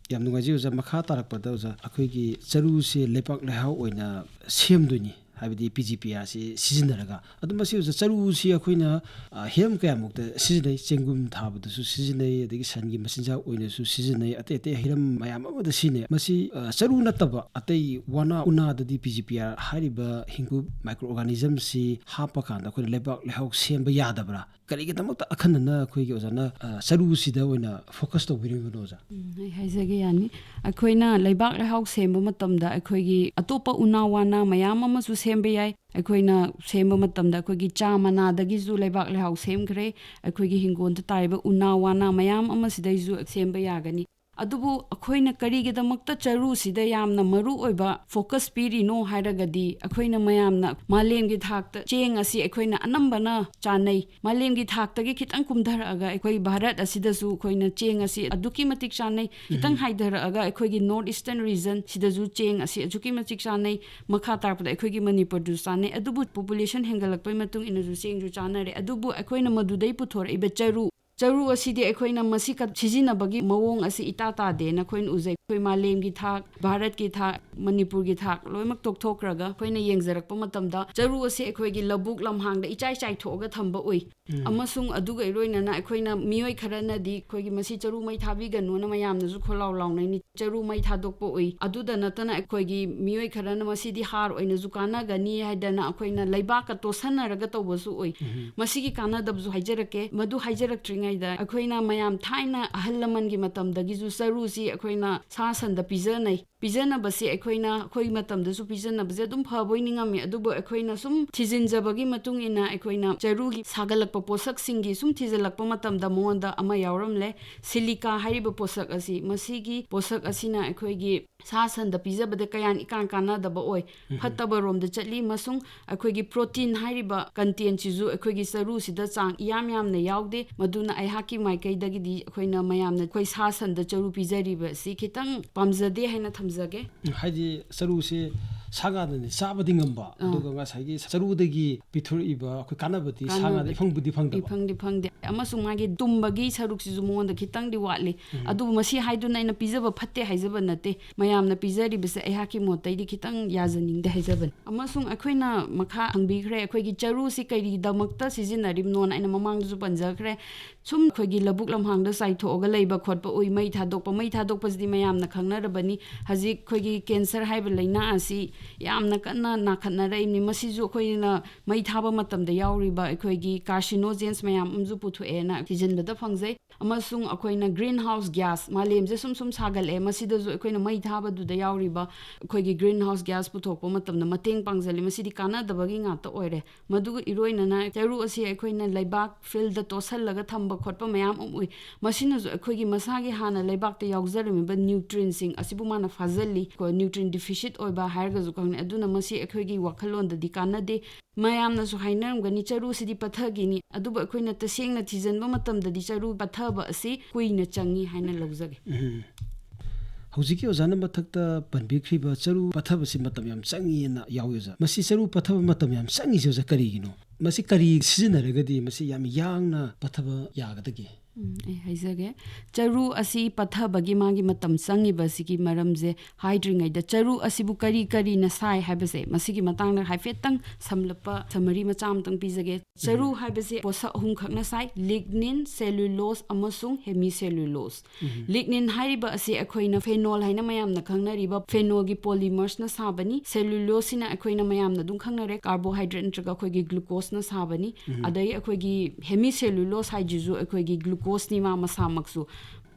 ꯌꯥꯝ ꯅꯨꯡꯉꯥꯏꯖꯩ ꯑꯣꯖꯥ꯫ ꯃꯈꯥ ꯇꯥꯔꯛꯄꯗ ꯑꯣꯖꯥ, ꯑꯩꯈꯣꯏꯒꯤ ꯆꯔꯨꯁꯦ ꯂꯩꯄꯥꯛ ꯂꯩꯍꯥꯎ ꯑꯣꯏꯅ ꯁꯦꯝꯗꯣꯏꯅꯤ꯫ ꯍꯥꯏꯕꯗꯤ ꯄꯤ ꯖꯤ ꯄꯤ ꯑꯥꯔꯁꯤ ꯁꯤꯖꯤꯟꯅꯔꯒ꯫ ꯑꯗꯨ ꯃꯁꯤ ꯑꯣꯖꯥ, ꯆꯔꯨꯁꯤ ꯑꯩꯈꯣꯏꯅ, ꯑ, ꯍꯤꯔꯝ ꯀꯌꯥꯃꯨꯛꯇ ꯁꯤꯖꯤꯟꯅꯩ꯫ ꯆꯦꯡꯒꯨꯝ ꯊꯥꯕꯗꯁꯨ ꯁꯤꯖꯤꯟꯅꯩ, ꯑꯗꯒꯤ ꯁꯟꯒꯤ ꯃꯆꯤꯟꯖꯥꯛ ꯑꯣꯏꯅꯁꯨ ꯁꯤꯖꯤꯟꯅꯩ, ꯑꯇꯩ ꯑꯇꯩ ꯍꯤꯔꯝ ꯃꯌꯥꯝ ꯑꯃꯗ ꯁꯤꯖꯤꯟꯅꯩ꯫ ꯃꯁꯤ, ꯑ, ꯆꯔꯨ ꯅꯠꯇꯕ ꯑꯇꯩ ꯋꯥꯅ ꯎꯅꯥꯗꯗꯤ ꯄꯤ ꯖꯤ ꯄꯤ ꯑꯥꯔ ꯍꯥꯏꯔꯤꯕ ꯍꯤꯡꯒꯨꯞ ꯃꯥꯏꯀ꯭ꯔꯣ ꯑꯣꯔꯒꯥꯅꯤꯖꯝꯁꯤ ꯍꯥꯞꯄ ꯀꯥꯟꯗ ꯑꯩꯈꯣꯏꯅ ꯂꯩꯕꯥꯛ ꯂꯩꯍꯥꯎ ꯁꯦꯝꯕ ꯌꯥꯗꯕ꯭ꯔꯥ? ꯀꯔꯤꯒꯤꯗꯃꯛꯇ ꯑꯈꯟꯅꯅ ꯑꯩꯈꯣꯏꯒꯤ ꯑꯣꯖꯥꯅ, ꯑ, ꯆꯔꯨꯁꯤꯗ ꯑꯣꯏꯅ ꯐꯣꯀꯁ ꯇꯧꯕꯤꯔꯤꯕꯅꯣ, ꯑꯣꯖꯥ? ꯎꯝ, ꯑꯩ ꯍꯥꯏꯖꯒꯦ, ꯌꯥꯅꯤ꯫ ꯑꯩꯈꯣꯏꯅ ꯂꯩꯕꯥꯛ ꯂꯩꯍꯥꯎ ꯁꯦꯝꯕ ꯃꯇꯝꯗ ꯑꯩꯈꯣꯏꯒꯤ ꯑꯇꯣꯞꯄ ꯎꯅꯥ ꯋꯥꯅ ꯃꯌꯥꯝ ꯑꯃꯁꯨ ꯁꯦꯝꯕ ꯌꯥꯏ꯫ ꯑꯩꯈꯣꯏꯅ ꯁꯦꯝꯕ ꯃꯇꯝꯗ ꯑꯩꯈꯣꯏꯒꯤ ꯆꯥ ꯃꯅꯥꯗꯒꯤꯁꯨ ꯂꯩꯕꯥꯛ ꯂꯩꯍꯥꯎ ꯁꯦꯝꯈ꯭ꯔꯦ꯫ ꯑꯩꯈꯣꯏꯒꯤ ꯍꯤꯡꯒꯣꯜꯗ ꯇꯥꯔꯤꯕ ꯎꯅꯥ ꯋꯥꯅ ꯃꯌꯥꯝ ꯑꯃꯁꯤꯗꯩꯁꯨ ꯁꯦꯝꯕ ꯌꯥꯒꯅꯤ꯫ ꯑꯗꯨꯕꯨ ꯑꯩꯈꯣꯏꯅ ꯀꯔꯤꯒꯤꯗꯃꯛꯇ ꯆꯔꯨꯁꯤꯗ ꯌꯥꯝꯅ ꯃꯔꯨ ꯑꯣꯏꯕ ꯐꯣꯀꯁ ꯄꯤꯔꯤꯅꯣ ꯍꯥꯏꯔꯒꯗꯤ, ꯑꯩꯈꯣꯏꯅ ꯃꯌꯥꯝꯅ ꯃꯥꯂꯦꯝꯒꯤ ꯊꯥꯛꯇ ꯆꯦꯡ ꯑꯁꯤ ꯑꯩꯈꯣꯏꯅ ꯑꯅꯝꯕꯅ ꯆꯥꯅꯩ꯫ ꯃꯥꯂꯦꯝꯒꯤ ꯊꯥꯛꯇꯒꯤ ꯈꯤꯇꯪ ꯀꯨꯝꯊꯔꯛꯑꯒ ꯑꯩꯈꯣꯏ ꯚꯥꯔꯠ ꯑꯁꯤꯗꯁꯨ ꯑꯩꯈꯣꯏꯅ ꯆꯦꯡ ꯑꯁꯤ ꯑꯗꯨꯛꯀꯤ ꯃꯇꯤꯛ ꯆꯥꯅꯩ꯫ ꯈꯤꯇꯪ ꯎꯝ꯫ ꯍꯥꯏꯊꯔꯛꯑꯒ ꯑꯩꯈꯣꯏꯒꯤ North Eastern region ꯁꯤꯗꯁꯨ ꯆꯦꯡ ꯑꯁꯤ ꯑꯁꯨꯛꯀꯤ ꯃꯇꯤꯛ ꯆꯥꯅꯩ꯫ ꯃꯈꯥ ꯇꯥꯔꯛꯄꯗ ꯑꯩꯈꯣꯏꯒꯤ ꯃꯅꯤꯄꯨꯔꯗꯁꯨ ꯆꯥꯅꯩ꯫ ꯑꯗꯨꯕꯨ ꯄꯣꯄꯨꯂꯦꯁꯟ ꯍꯦꯟꯒꯠꯂꯛꯄꯒꯤ ꯃꯇꯨꯡ ꯏꯟꯅꯁꯨ ꯆꯦꯡꯁꯨ ꯆꯥꯅꯔꯦ꯫ ꯑꯗꯨꯕꯨ ꯑꯩꯈꯣꯏꯅ ꯃꯗꯨꯗꯩ ꯄꯨꯊꯣꯔꯛꯏꯕ ꯆꯔꯨ, ꯆꯔꯨ ꯑꯁꯤꯗꯤ ꯑꯩꯈꯣꯏꯅ ꯃꯁꯤ ꯀ-, ꯁꯤꯖꯤꯟꯅꯕꯒꯤ ꯃꯑꯣꯡ ꯑꯁꯤ ꯏꯇꯥ ꯇꯥꯗꯦꯅ ꯑꯩꯈꯣꯏꯅ ꯎꯖꯩ꯫ ꯑꯩꯈꯣꯏ ꯃꯥꯂꯦꯝꯒꯤ ꯊꯥꯛ, ꯚꯥꯔꯠꯀꯤ ꯊꯥꯛ, ꯃꯅꯤꯄꯨꯔꯒꯤ ꯊꯥꯛ ꯂꯣꯏꯅꯃꯛ ꯇꯣꯛꯊꯣꯛꯈ꯭ꯔꯒ ꯑꯩꯈꯣꯏꯅ ꯌꯦꯡꯖꯔꯛꯄ ꯃꯇꯝꯗ ꯆꯔꯨ ꯑꯁꯤ ꯑꯩꯈꯣꯏꯒꯤ ꯂꯧꯕꯨꯛ ꯂꯝꯍꯥꯡꯗ ꯏꯆꯥꯏ ꯆꯥꯏꯊꯣꯛꯑꯒ ꯊꯝꯕ ꯎꯏ꯫ ꯎꯝ꯫ ꯑꯃꯁꯨꯡ ꯑꯗꯨꯒ ꯏꯔꯣꯏꯅꯅ ꯑꯩꯈꯣꯏꯅ ꯃꯤꯑꯣꯏ ꯈꯔꯅꯗꯤ ꯑꯩꯈꯣꯏꯒꯤ ꯃꯁꯤ ꯆꯔꯨ ꯃꯩ ꯊꯥꯕꯤꯒꯅꯨꯅ ꯃꯌꯥꯝꯅꯁꯨ ꯈꯣꯜꯂꯥꯎ ꯂꯥꯎꯅꯩꯅꯤ꯫ ꯆꯔꯨ ꯃꯩ ꯊꯥꯗꯣꯛꯄ ꯎꯏ꯫ ꯑꯗꯨꯗ ꯅꯠꯇꯅ ꯑꯩꯈꯣꯏꯒꯤ ꯃꯤꯑꯣꯏ ꯈꯔꯅ ꯃꯁꯤꯗꯤ ꯍꯥꯔ ꯑꯣꯏꯅꯁꯨ ꯀꯥꯟꯅꯒꯅꯤ ꯍꯥꯏꯗꯅ ꯑꯩꯈꯣꯏꯅ ꯂꯩꯕꯥꯛꯀ ꯇꯣꯠꯁꯟꯅꯔꯒ ꯇꯧꯕꯁꯨ ꯎꯏ꯫ ꯎꯝ꯫ ꯃꯁꯤꯒꯤ ꯀꯥꯟꯅꯗꯕꯁꯨ ꯍꯥꯏꯖꯔꯛꯀꯦ꯫ ꯃꯗꯨ ꯍꯥꯏꯖꯔꯛꯇ꯭ꯔꯤꯉꯩꯗ ꯑꯩꯈꯣꯏꯅ ꯃꯌꯥꯝ ꯊꯥꯏꯅ ꯑꯍꯜ ꯂꯃꯟꯒꯤ ꯃꯇꯝꯗꯒꯤꯁꯨ ꯆꯔꯨꯁꯤ ꯑꯩꯈꯣꯏꯅ ꯁꯥ ꯁꯟꯗ ꯄꯤꯖꯅꯩ꯫ ꯄꯤꯖꯅꯕꯁꯦ ꯑꯩꯈꯣꯏꯅ, ꯑꯩꯈꯣꯏ ꯃꯇꯝꯗꯁꯨ ꯄꯤꯖꯅꯕꯁꯦ ꯑꯗꯨꯝ ꯐꯕꯣꯏ ꯅꯤꯡꯉꯝꯃꯤ꯫ ꯑꯗꯨꯕꯨ ꯑꯩꯈꯣꯏꯅ ꯁꯨꯝ ꯊꯤꯖꯤꯟꯖꯕꯒꯤ ꯃꯇꯨꯡ ꯏꯟꯅ ꯑꯩꯈꯣꯏꯅ ꯆꯔꯨꯒꯤ ꯁꯥꯒꯠꯂꯛꯄ ꯄꯣꯠꯁꯛꯁꯤꯡꯒꯤ ꯁꯨꯝ ꯊꯤꯖꯤꯜꯂꯛꯄ ꯃꯇꯝꯗ ꯃꯉꯣꯟꯗ ꯑꯃ ꯌꯥꯎꯔꯝꯂꯦ, ꯁꯤꯂꯤꯀꯥ ꯍꯥꯏꯔꯤꯕ ꯄꯣꯠꯁꯛ ꯑꯁꯤ꯫ ꯃꯁꯤꯒꯤ ꯄꯣꯠꯁꯛ ꯑꯁꯤꯅ ꯑꯩꯈꯣꯏꯒꯤ ꯁꯥ ꯁꯟꯗ ꯄꯤꯖꯕꯗ ꯀꯌꯥ ꯏꯀꯥꯟ ꯀꯥꯟꯅꯗꯕ ꯑꯣꯏ, ꯎꯝ꯫ ꯐꯠꯇꯕ ꯔꯣꯝꯗ ꯆꯠꯂꯤ꯫ ꯑꯃꯁꯨꯡ ꯑꯩꯈꯣꯏꯒꯤ ꯄ꯭ꯔꯣꯇꯤꯟ ꯍꯥꯏꯔꯤꯕ ꯀꯟꯇꯦꯟꯁꯤꯁꯨ ꯑꯩꯈꯣꯏꯒꯤ ꯆꯔꯨꯁꯤꯗ ꯆꯥꯡ ꯏꯌꯥꯝ ꯌꯥꯝꯅ ꯌꯥꯎꯗꯦ꯫ ꯃꯗꯨꯅ ꯑꯩꯍꯥꯛꯀꯤ ꯃꯥꯏꯀꯩꯗꯒꯤꯗꯤ ꯑꯩꯈꯣꯏꯅ ꯃꯌꯥꯝꯅ ꯑꯩꯈꯣꯏ ꯁꯥ ꯁꯟꯗ ꯆꯔꯨ ꯄꯤꯖꯔꯤꯕ ꯑꯁꯤ ꯈꯤꯇꯪ ꯄꯥꯝꯖꯗꯦ ꯍꯥꯏꯅ ꯊꯝꯖꯒꯦ꯫ ꯎꯝ, ꯍꯥꯏꯗꯤ ꯆꯔꯨꯁꯦ ꯁꯥ ꯉꯥꯗꯅꯤ ꯆꯥꯕꯗꯤ ꯉꯝꯕ, ꯑꯥ꯫ ꯑꯗꯨꯒ ꯉꯁꯥꯏꯒꯤ ꯆꯔꯨꯗꯒꯤ ꯄꯤꯊꯣꯔꯛꯏꯕ ꯑꯩꯈꯣꯏ ꯀꯥꯟꯅꯕꯗꯤ ꯁꯥ ꯉꯥꯗ ꯀꯥꯟꯅꯕꯗꯤ ꯏꯐꯪꯕꯨꯗꯤ ꯐꯪꯗꯕ꯫ ꯏꯐꯪꯗꯤ ꯐꯪꯗꯦ꯫ ꯑꯃꯁꯨꯡ ꯃꯥꯒꯤ ꯇꯨꯝꯕꯒꯤ ꯁꯔꯨꯛꯁꯤꯁꯨ ꯃꯉꯣꯟꯗ ꯈꯤꯇꯪꯗꯤ ꯋꯥꯠꯂꯤ꯫ ꯎꯝ꯫ ꯑꯗꯨꯕꯨ ꯃꯁꯤ ꯍꯥꯏꯗꯨꯅ ꯑꯩꯅ ꯄꯤꯖꯕ ꯐꯠꯇꯦ ꯍꯥꯏꯖꯕ ꯅꯠꯇꯦ꯫ ꯃꯌꯥꯝꯅ ꯄꯤꯖꯔꯤꯕꯁꯦ ꯑꯩꯍꯥꯛꯀꯤ ꯃꯣꯠꯇꯩꯗꯤ ꯈꯤꯇꯪ ꯌꯥꯖꯅꯤꯡꯗꯦ ꯍꯥꯏꯖꯕꯅꯤ꯫ ꯑꯃꯁꯨꯡ ꯑꯩꯈꯣꯏꯅ ꯃꯈꯥ ꯍꯪꯕꯤꯈ꯭ꯔꯦ, ꯑꯩꯈꯣꯏꯒꯤ ꯆꯔꯨꯁꯤ ꯀꯔꯤꯒꯤꯗꯃꯛꯇ ꯁꯤꯖꯤꯟꯅꯔꯤꯕꯅꯣꯅ ꯑꯩꯅ ꯃꯃꯥꯡꯗꯁꯨ ꯄꯟꯖꯈ꯭ꯔꯦ꯫ ꯁꯨꯝ ꯑꯩꯈꯣꯏꯒꯤ ꯂꯧꯕꯨꯛ ꯂꯝꯍꯥꯡꯗ ꯆꯥꯏꯊꯣꯛꯑꯒ ꯂꯩꯕ ꯈꯣꯠꯄ, ꯎꯏ ꯃꯩ ꯊꯥꯗꯣꯛꯄ, ꯃꯩ ꯊꯥꯗꯣꯛꯄꯁꯤꯗꯤ ꯃꯌꯥꯝꯅ ꯈꯪꯅꯔꯕꯅꯤ꯫ ꯍꯧꯖꯤꯛ ꯑꯩꯈꯣꯏꯒꯤ ꯀꯦꯟꯁꯔ ꯍꯥꯏꯕ ꯂꯥꯏꯅꯥ ꯑꯁꯤ ꯌꯥꯝꯅ ꯀꯟꯅ ꯅꯥꯈꯠꯅꯔꯛꯏꯕꯅꯤ꯫ ꯃꯁꯤꯁꯨ ꯑꯩꯈꯣꯏꯅ ꯃꯩ ꯊꯥꯕ ꯃꯇꯝꯗ ꯌꯥꯎꯔꯤꯕ ꯑꯩꯈꯣꯏꯒꯤ carcinogens ꯃꯌꯥꯝ ꯑꯃꯁꯨ ꯄꯨꯊꯣꯛꯑꯦꯅ ꯊꯤꯖꯤꯟꯕꯗ ꯐꯪꯖꯩ꯫ ꯑꯃꯁꯨꯡ ꯑꯩꯈꯣꯏꯅ green house gas, ꯃꯥꯂꯦꯝꯁꯦ ꯁꯨꯝ ꯁꯨꯝ ꯁꯥꯒꯠꯂꯛꯑꯦ, ꯃꯁꯤꯗꯁꯨ ꯑꯩꯈꯣꯏꯅ ꯃꯩ ꯊꯥꯕꯗꯨꯗ ꯌꯥꯎꯔꯤꯕ ꯑꯩꯈꯣꯏꯒꯤ green house gas ꯄꯨꯊꯣꯛꯄ ꯃꯇꯝꯗ ꯃꯇꯦꯡ ꯄꯥꯡꯖꯜꯂꯤ꯫ ꯃꯁꯤꯗꯤ ꯀꯥꯟꯅꯗꯕꯒꯤ ꯉꯥꯛꯇ ꯑꯣꯏꯔꯦ꯫ ꯃꯗꯨꯒ ꯏꯔꯣꯏꯅꯅ ꯆꯔꯨ ꯑꯁꯤ ꯑꯩꯈꯣꯏꯅ ꯂꯩꯕꯥꯛ fieldꯇ ꯇꯣꯠꯁꯜꯂꯒ ꯊꯝꯕ ꯈꯣꯠꯄ ꯃꯌꯥꯝ ꯑꯃ ꯎꯏ꯫ ꯃꯁꯤꯅꯁꯨ ꯑꯩꯈꯣꯏꯒꯤ ꯃꯁꯥꯒꯤ ꯍꯥꯟꯅ ꯂꯩꯕꯥꯛꯇ ꯌꯥꯎꯖꯔꯝꯃꯤꯕ nutrientꯁꯤꯡ ꯑꯁꯤꯕꯨ ꯃꯥꯅ ꯐꯥꯖꯜꯂꯤ꯫ ꯑꯩꯈꯣꯏ nutrient deficit ꯑꯣꯏꯕ ꯍꯥꯏꯔꯒꯁꯨ ꯈꯪꯅꯩ꯫ ꯑꯗꯨꯅ ꯃꯁꯤ ꯑꯩꯈꯣꯏꯒꯤ ꯋꯥꯈꯜꯂꯣꯟꯗꯗꯤ ꯀꯥꯟꯅꯗꯦ꯫ ꯃꯌꯥꯝꯅꯁꯨ ꯍꯥꯏꯅꯔꯝꯒꯅꯤ, "ꯆꯔꯨꯁꯤꯗꯤ ꯄꯠꯊꯈꯤꯅꯤ", ꯑꯗꯨꯕꯨ ꯑꯩꯈꯣꯏꯅ ꯇꯁꯦꯡꯅ ꯊꯤꯖꯤꯟꯕ ꯃꯇꯝꯗꯗꯤ ꯆꯔꯨ ꯄꯠꯊꯕ ꯑꯁꯤ ꯀꯨꯏꯅ ꯆꯪꯉꯤ ꯍꯥꯏꯅ ꯂꯧꯖꯒꯦ꯫ ꯎꯝ꯫ ꯍꯧꯖꯤꯛꯀꯤ ꯑꯣꯖꯥꯅ ꯃꯊꯛꯇ ꯄꯟꯕꯤꯈ꯭ꯔꯤꯕ ꯆꯔꯨ ꯄꯠꯊꯕꯁꯤ ꯃꯇꯝ ꯌꯥꯝ ꯆꯪꯉꯤꯅ ꯌꯥꯎꯏ, ꯑꯣꯖꯥ꯫ ꯃꯁꯤ ꯆꯔꯨ ꯄꯠꯊꯕ ꯃꯇꯝ ꯌꯥꯝ ꯆꯪꯉꯤꯁꯦ, ꯑꯣꯖꯥ, ꯀꯔꯤꯒꯤꯅꯣ? ꯃꯁꯤ ꯀꯔꯤ ꯁꯤꯖꯤꯟꯅꯔꯒꯗꯤ ꯃꯁꯤ ꯌꯥꯝ ꯌꯥꯡꯅ ꯄꯠꯊꯕ ꯌꯥꯒꯗꯒꯦ? ꯎꯝ, ꯑꯩ ꯍꯥꯏꯖꯒꯦ꯫ ꯆꯔꯨ ꯑꯁꯤ ꯄꯠꯊꯕꯒꯤ ꯃꯥꯒꯤ ꯃꯇꯝ ꯆꯪꯉꯤꯕꯁꯤꯒꯤ ꯃꯔꯝꯁꯦ ꯍꯥꯏꯗ꯭ꯔꯤꯉꯩꯗ, ꯆꯔꯨ ꯑꯁꯤꯕꯨ ꯀꯔꯤ ꯀꯔꯤꯅ ꯁꯥꯏ ꯍꯥꯏꯕꯁꯦ, ꯃꯁꯤꯒꯤ ꯃꯇꯥꯡꯗ ꯍꯥꯏꯐꯦꯠꯇꯪ ꯁꯝꯂꯞꯄ summary ꯃꯆꯥ ꯑꯃꯇꯪ ꯄꯤꯖꯒꯦ꯫ ꯆꯔꯨ ꯎꯝ꯫ ꯍꯥꯏꯕꯁꯤ ꯄꯣꯠꯁꯛ ꯑꯍꯨꯝꯈꯛꯅ ꯁꯥꯏ: lignin, cellulose ꯑꯃꯁꯨꯡ hemicellulose꯫ ꯎꯝ꯫ Lignin ꯍꯥꯏꯔꯤꯕ ꯑꯁꯤ ꯑꯩꯈꯣꯏꯅ phenol ꯍꯥꯏꯅ ꯃꯌꯥꯝꯅ ꯈꯪꯅꯔꯤꯕ phenolꯒꯤ polymersꯅ ꯁꯥꯕꯅꯤ꯫ Celluloseꯁꯤꯅ ꯑꯩꯈꯣꯏꯅ ꯃꯌꯥꯝꯅ ꯑꯗꯨꯝ ꯈꯪꯅꯔꯦ, carbohydrate ꯅꯠꯇ꯭ꯔꯒ ꯑꯩꯈꯣꯏꯒꯤ glucoseꯅ ꯁꯥꯕꯅꯤ꯫ ꯎꯝ꯫ ꯑꯗꯩ ꯑꯩꯈꯣꯏꯒꯤ hemicellulose ꯍꯥꯏꯁꯤꯁꯨ ꯑꯩꯈꯣꯏꯒꯤ glucoseꯅꯤ ꯃꯥ ꯃꯁꯥꯃꯛꯁꯨ꯫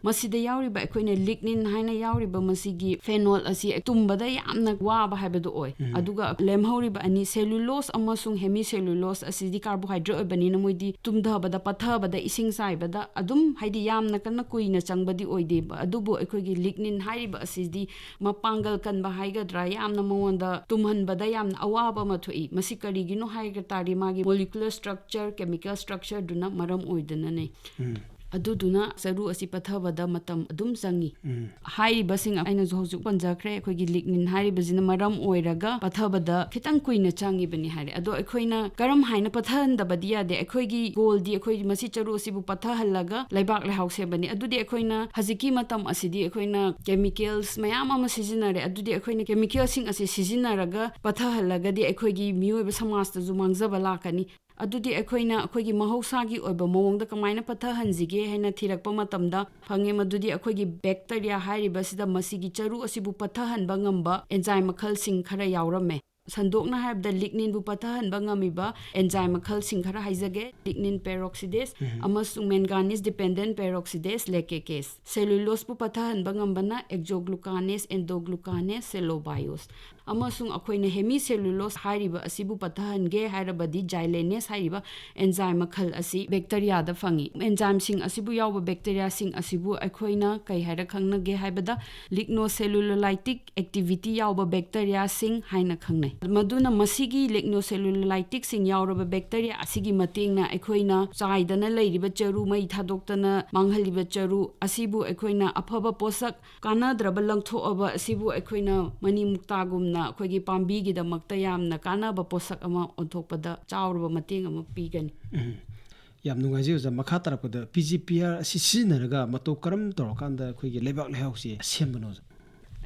ꯃꯁꯤꯗ ꯌꯥꯎꯔꯤꯕ ꯑꯩꯈꯣꯏꯅ lignin ꯍꯥꯏꯅ ꯌꯥꯎꯔꯤꯕ ꯃꯁꯤꯒꯤ phenol ꯑꯁꯤ ꯇꯨꯝꯕꯗ ꯌꯥꯝꯅ ꯋꯥꯕ ꯍꯥꯏꯕꯗꯨ ꯑꯣꯏ꯫ ꯎꯝ꯫ ꯑꯗꯨꯒ ꯂꯦꯝꯍꯧꯔꯤꯕ ꯑꯅꯤ, cellulose ꯑꯃꯁꯨꯡ hemicellulose ꯑꯁꯤꯗꯤ carbohydrate ꯑꯣꯏꯕꯅꯤꯅ ꯃꯣꯏꯗꯤ ꯇꯨꯝꯊꯕꯗ, ꯄꯠꯊꯕꯗ, ꯏꯁꯤꯡ ꯆꯥꯏꯕꯗ ꯑꯗꯨꯝ, ꯍꯥꯏꯗꯤ, ꯌꯥꯝꯅ ꯀꯟꯅ ꯀꯨꯏꯅ ꯆꯪꯕꯗꯤ ꯑꯣꯏꯗꯦꯕ꯫ ꯑꯗꯨꯕꯨ ꯑꯩꯈꯣꯏꯒꯤ lignin ꯍꯥꯏꯔꯤꯕ ꯑꯁꯤꯗꯤ ꯃꯄꯥꯡꯒꯜ ꯀꯟꯕ ꯍꯥꯏꯒꯗ꯭ꯔꯥ, ꯌꯥꯝꯅ ꯃꯉꯣꯟꯗ ꯇꯨꯝꯍꯟꯕꯗ ꯌꯥꯝꯅ ꯑꯋꯥꯕ ꯑꯃ ꯊꯣꯛꯏ꯫ ꯃꯁꯤ ꯀꯔꯤꯒꯤꯅꯣ ꯍꯥꯏꯕ ꯇꯥꯔꯗꯤ ꯃꯥꯒꯤ molecular structure, chemical structureꯗꯨꯅ ꯃꯔꯝ ꯑꯣꯏꯗꯨꯅꯅꯤ꯫ ꯎꯝ꯫ ꯑꯗꯨꯗꯨꯅ ꯆꯔꯨ ꯑꯁꯤ ꯄꯠꯊꯕꯗ ꯃꯇꯝ ꯑꯗꯨꯝ ꯆꯪꯉꯤ꯫ ꯎꯝ꯫ ꯍꯥꯏꯔꯤꯕꯁꯤꯡ ꯑꯩꯅꯁꯨ ꯍꯧꯖꯤꯛ ꯄꯟꯖꯈ꯭ꯔꯦ, ꯑꯩꯈꯣꯏꯒꯤ ꯂꯤꯒꯅꯤꯟ ꯍꯥꯏꯔꯤꯕꯁꯤꯅ ꯃꯔꯝ ꯑꯣꯏꯔꯒ ꯄꯠꯊꯕꯗ ꯈꯤꯇꯪ ꯀꯨꯏꯅ ꯆꯪꯉꯤꯕꯅꯤ ꯍꯥꯏꯔꯦ꯫ ꯑꯗꯣ ꯑꯩꯈꯣꯏꯅ ꯀꯔꯝ ꯍꯥꯏꯅ ꯄꯠꯊꯍꯟꯗꯕꯗꯤ ꯌꯥꯗꯦ? ꯑꯩꯈꯣꯏꯒꯤ ꯒꯣꯜꯗꯤ ꯑꯩꯈꯣꯏ ꯃꯁꯤ ꯆꯔꯨ ꯑꯁꯤꯕꯨ ꯄꯠꯊꯍꯜꯂꯒ ꯂꯩꯕꯥꯛ ꯂꯩꯍꯥꯎ ꯁꯦꯝꯕꯅꯤ꯫ ꯑꯗꯨꯗꯤ ꯑꯩꯈꯣꯏꯅ ꯍꯧꯖꯤꯛꯀꯤ ꯃꯇꯝ ꯑꯁꯤꯗꯤ ꯑꯩꯈꯣꯏꯅ ꯀꯦꯃꯤꯀꯦꯜꯁ ꯃꯌꯥꯝ ꯑꯃ ꯁꯤꯖꯤꯟꯅꯔꯦ꯫ ꯑꯗꯨꯗꯤ ꯑꯩꯈꯣꯏꯅ ꯀꯦꯃꯤꯀꯦꯜꯁꯤꯡ ꯑꯁꯤ ꯁꯤꯖꯤꯟꯅꯔꯒ ꯄꯠꯊꯍꯜꯂꯒꯗꯤ ꯑꯩꯈꯣꯏꯒꯤ ꯃꯤꯑꯣꯏꯕ ꯁꯃꯥꯖꯇꯁꯨ ꯃꯥꯡꯖꯕ ꯂꯥꯛꯀꯅꯤ꯫ ꯑꯗꯨꯗꯤ ꯑꯩꯈꯣꯏꯅ ꯑꯩꯈꯣꯏꯒꯤ ꯃꯍꯧꯁꯥꯒꯤ ꯑꯣꯏꯕ ꯃꯑꯣꯡꯗ ꯀꯃꯥꯏꯅ ꯄꯠꯊꯍꯟꯁꯤꯒꯦ ꯍꯥꯏꯅ ꯊꯤꯔꯛꯄ ꯃꯇꯝꯗ ꯐꯪꯉꯦ꯫ ꯃꯗꯨꯗꯤ ꯑꯩꯈꯣꯏꯒꯤ ꯕꯦꯛꯇꯔꯤꯌꯥ ꯍꯥꯏꯔꯤꯕꯁꯤꯗ ꯃꯁꯤꯒꯤ ꯆꯔꯨ ꯑꯁꯤꯕꯨ ꯄꯠꯊꯍꯟꯕ ꯉꯝꯕ ꯑꯦꯟꯖꯥꯏꯝ ꯃꯈꯜꯁꯤꯡ ꯈꯔ ꯌꯥꯎꯔꯝꯃꯦ꯫ ꯁꯟꯗꯣꯛꯅ ꯍꯥꯏꯔꯕꯗ ꯂꯤꯒꯅꯤꯟꯕꯨ ꯄꯠꯊꯍꯟꯕ ꯉꯝꯃꯤꯕ ꯑꯦꯟꯖꯥꯏꯝ ꯃꯈꯜꯁꯤꯡ ꯈꯔ ꯍꯥꯏꯖꯒꯦ: ꯂꯤꯒꯅꯤꯟ ꯄꯦꯔꯣꯛꯁꯤꯗꯦꯁ ꯑꯃꯁꯨꯡ ꯃꯦꯟꯒꯥꯅꯤꯁ ꯗꯤꯄꯦꯟꯗꯦꯟ ꯄꯦꯔꯣꯛꯁꯤꯗꯦꯁ, ꯂꯦꯀꯦꯀꯦꯁ꯫ ꯁꯦꯂꯨꯂꯣꯁꯄꯨ ꯄꯠꯊꯍꯟꯕ ꯉꯝꯕꯅ ꯑꯦꯛꯖꯣꯒ꯭ꯂꯨꯀꯥꯅꯦꯁ, ꯑꯦꯟꯗꯣꯒ꯭ꯂꯨꯀꯥꯅꯦꯁ, ꯁꯦꯂꯣꯕꯥꯏꯌꯣꯁ꯫ ꯑꯃꯁꯨꯡ ꯑꯩꯈꯣꯏꯅ ꯍꯦꯃꯤꯁꯦꯂꯨꯂꯣꯁ ꯍꯥꯏꯔꯤꯕ ꯑꯁꯤꯕꯨ ꯄꯠꯊꯍꯟꯒꯦ ꯍꯥꯏꯔꯕꯗꯤ ꯖꯥꯏꯂꯦꯅꯦꯁ ꯍꯥꯏꯔꯤꯕ ꯑꯦꯟꯖꯥꯏꯝ ꯃꯈꯜ ꯑꯁꯤ ꯕꯦꯛꯇꯔꯤꯌꯥꯗ ꯐꯪꯉꯤ꯫ ꯑꯦꯟꯖꯥꯏꯝꯁꯤꯡ ꯑꯁꯤꯕꯨ ꯌꯥꯎꯕ ꯕꯦꯛꯇꯔꯤꯌꯥꯁꯤꯡ ꯑꯁꯤꯕꯨ ꯑꯩꯈꯣꯏꯅ ꯀꯩ ꯍꯥꯏꯔ ꯈꯪꯅꯒꯦ ꯍꯥꯏꯕꯗ ꯂꯤꯒꯅꯣꯁꯦꯂꯨꯂꯣꯂꯥꯏꯇꯤꯛ ꯑꯦꯛꯇꯤꯚꯤꯇꯤ ꯌꯥꯎꯕ ꯕꯦꯛꯇꯔꯤꯌꯥꯁꯤꯡ ꯍꯥꯏꯅ ꯈꯪꯅꯩ꯫ ꯃꯗꯨꯅ ꯃꯁꯤꯒꯤ ꯂꯤꯒꯅꯣꯁꯦꯂꯨꯂꯣꯂꯥꯏꯇꯤꯛꯁꯤꯡ ꯌꯥꯎꯔꯕ ꯕꯦꯛꯇꯔꯤꯌꯥ ꯑꯁꯤꯒꯤ ꯃꯇꯦꯡꯅ ꯑꯩꯈꯣꯏꯅ ꯆꯥꯏꯗꯅ ꯂꯩꯔꯤꯕ ꯆꯔꯨ, ꯃꯩ ꯊꯥꯗꯣꯛꯇꯅ ꯃꯥꯡꯍꯜꯂꯤꯕ ꯆꯔꯨ ꯑꯁꯤꯕꯨ ꯑꯩꯈꯣꯏꯅ ꯑꯐꯕ ꯄꯣꯠꯁꯛ, ꯀꯥꯟꯅꯗ꯭ꯔꯕ ꯂꯪꯊꯣꯛꯑꯕ ꯑꯁꯤꯕꯨ ꯑꯩꯈꯣꯏꯅ ꯃꯅꯤ ꯃꯨꯛꯇꯥꯒꯨꯝꯅ ꯑꯩꯈꯣꯏꯒꯤ ꯄꯥꯝꯕꯤꯒꯤꯗꯃꯛꯇ ꯌꯥꯝꯅ ꯀꯥꯟꯅꯕ ꯄꯣꯠꯁꯛ ꯑꯃ ꯑꯣꯟꯊꯣꯛꯄꯗ ꯆꯥꯎꯔꯕ ꯃꯇꯦꯡ ꯑꯃ ꯄꯤꯒꯅꯤ꯫ ꯎꯝ꯫ ꯌꯥꯝ ꯅꯨꯡꯉꯥꯏꯖꯩ ꯑꯣꯖꯥ꯫ ꯃꯈꯥ ꯇꯥꯔꯛꯄꯗ ꯄꯤ ꯖꯤ ꯄꯤ ꯑꯥꯔ ꯑꯁꯤ ꯁꯤꯖꯤꯟꯅꯔꯒ ꯃꯇꯧ ꯀꯔꯝ ꯇꯧꯔꯀꯥꯟꯗ ꯑꯩꯈꯣꯏꯒꯤ ꯂꯩꯕꯥꯛ ꯂꯩꯍꯥꯎꯁꯦ ꯁꯦꯝꯕꯅꯣ ꯑꯣꯖꯥ?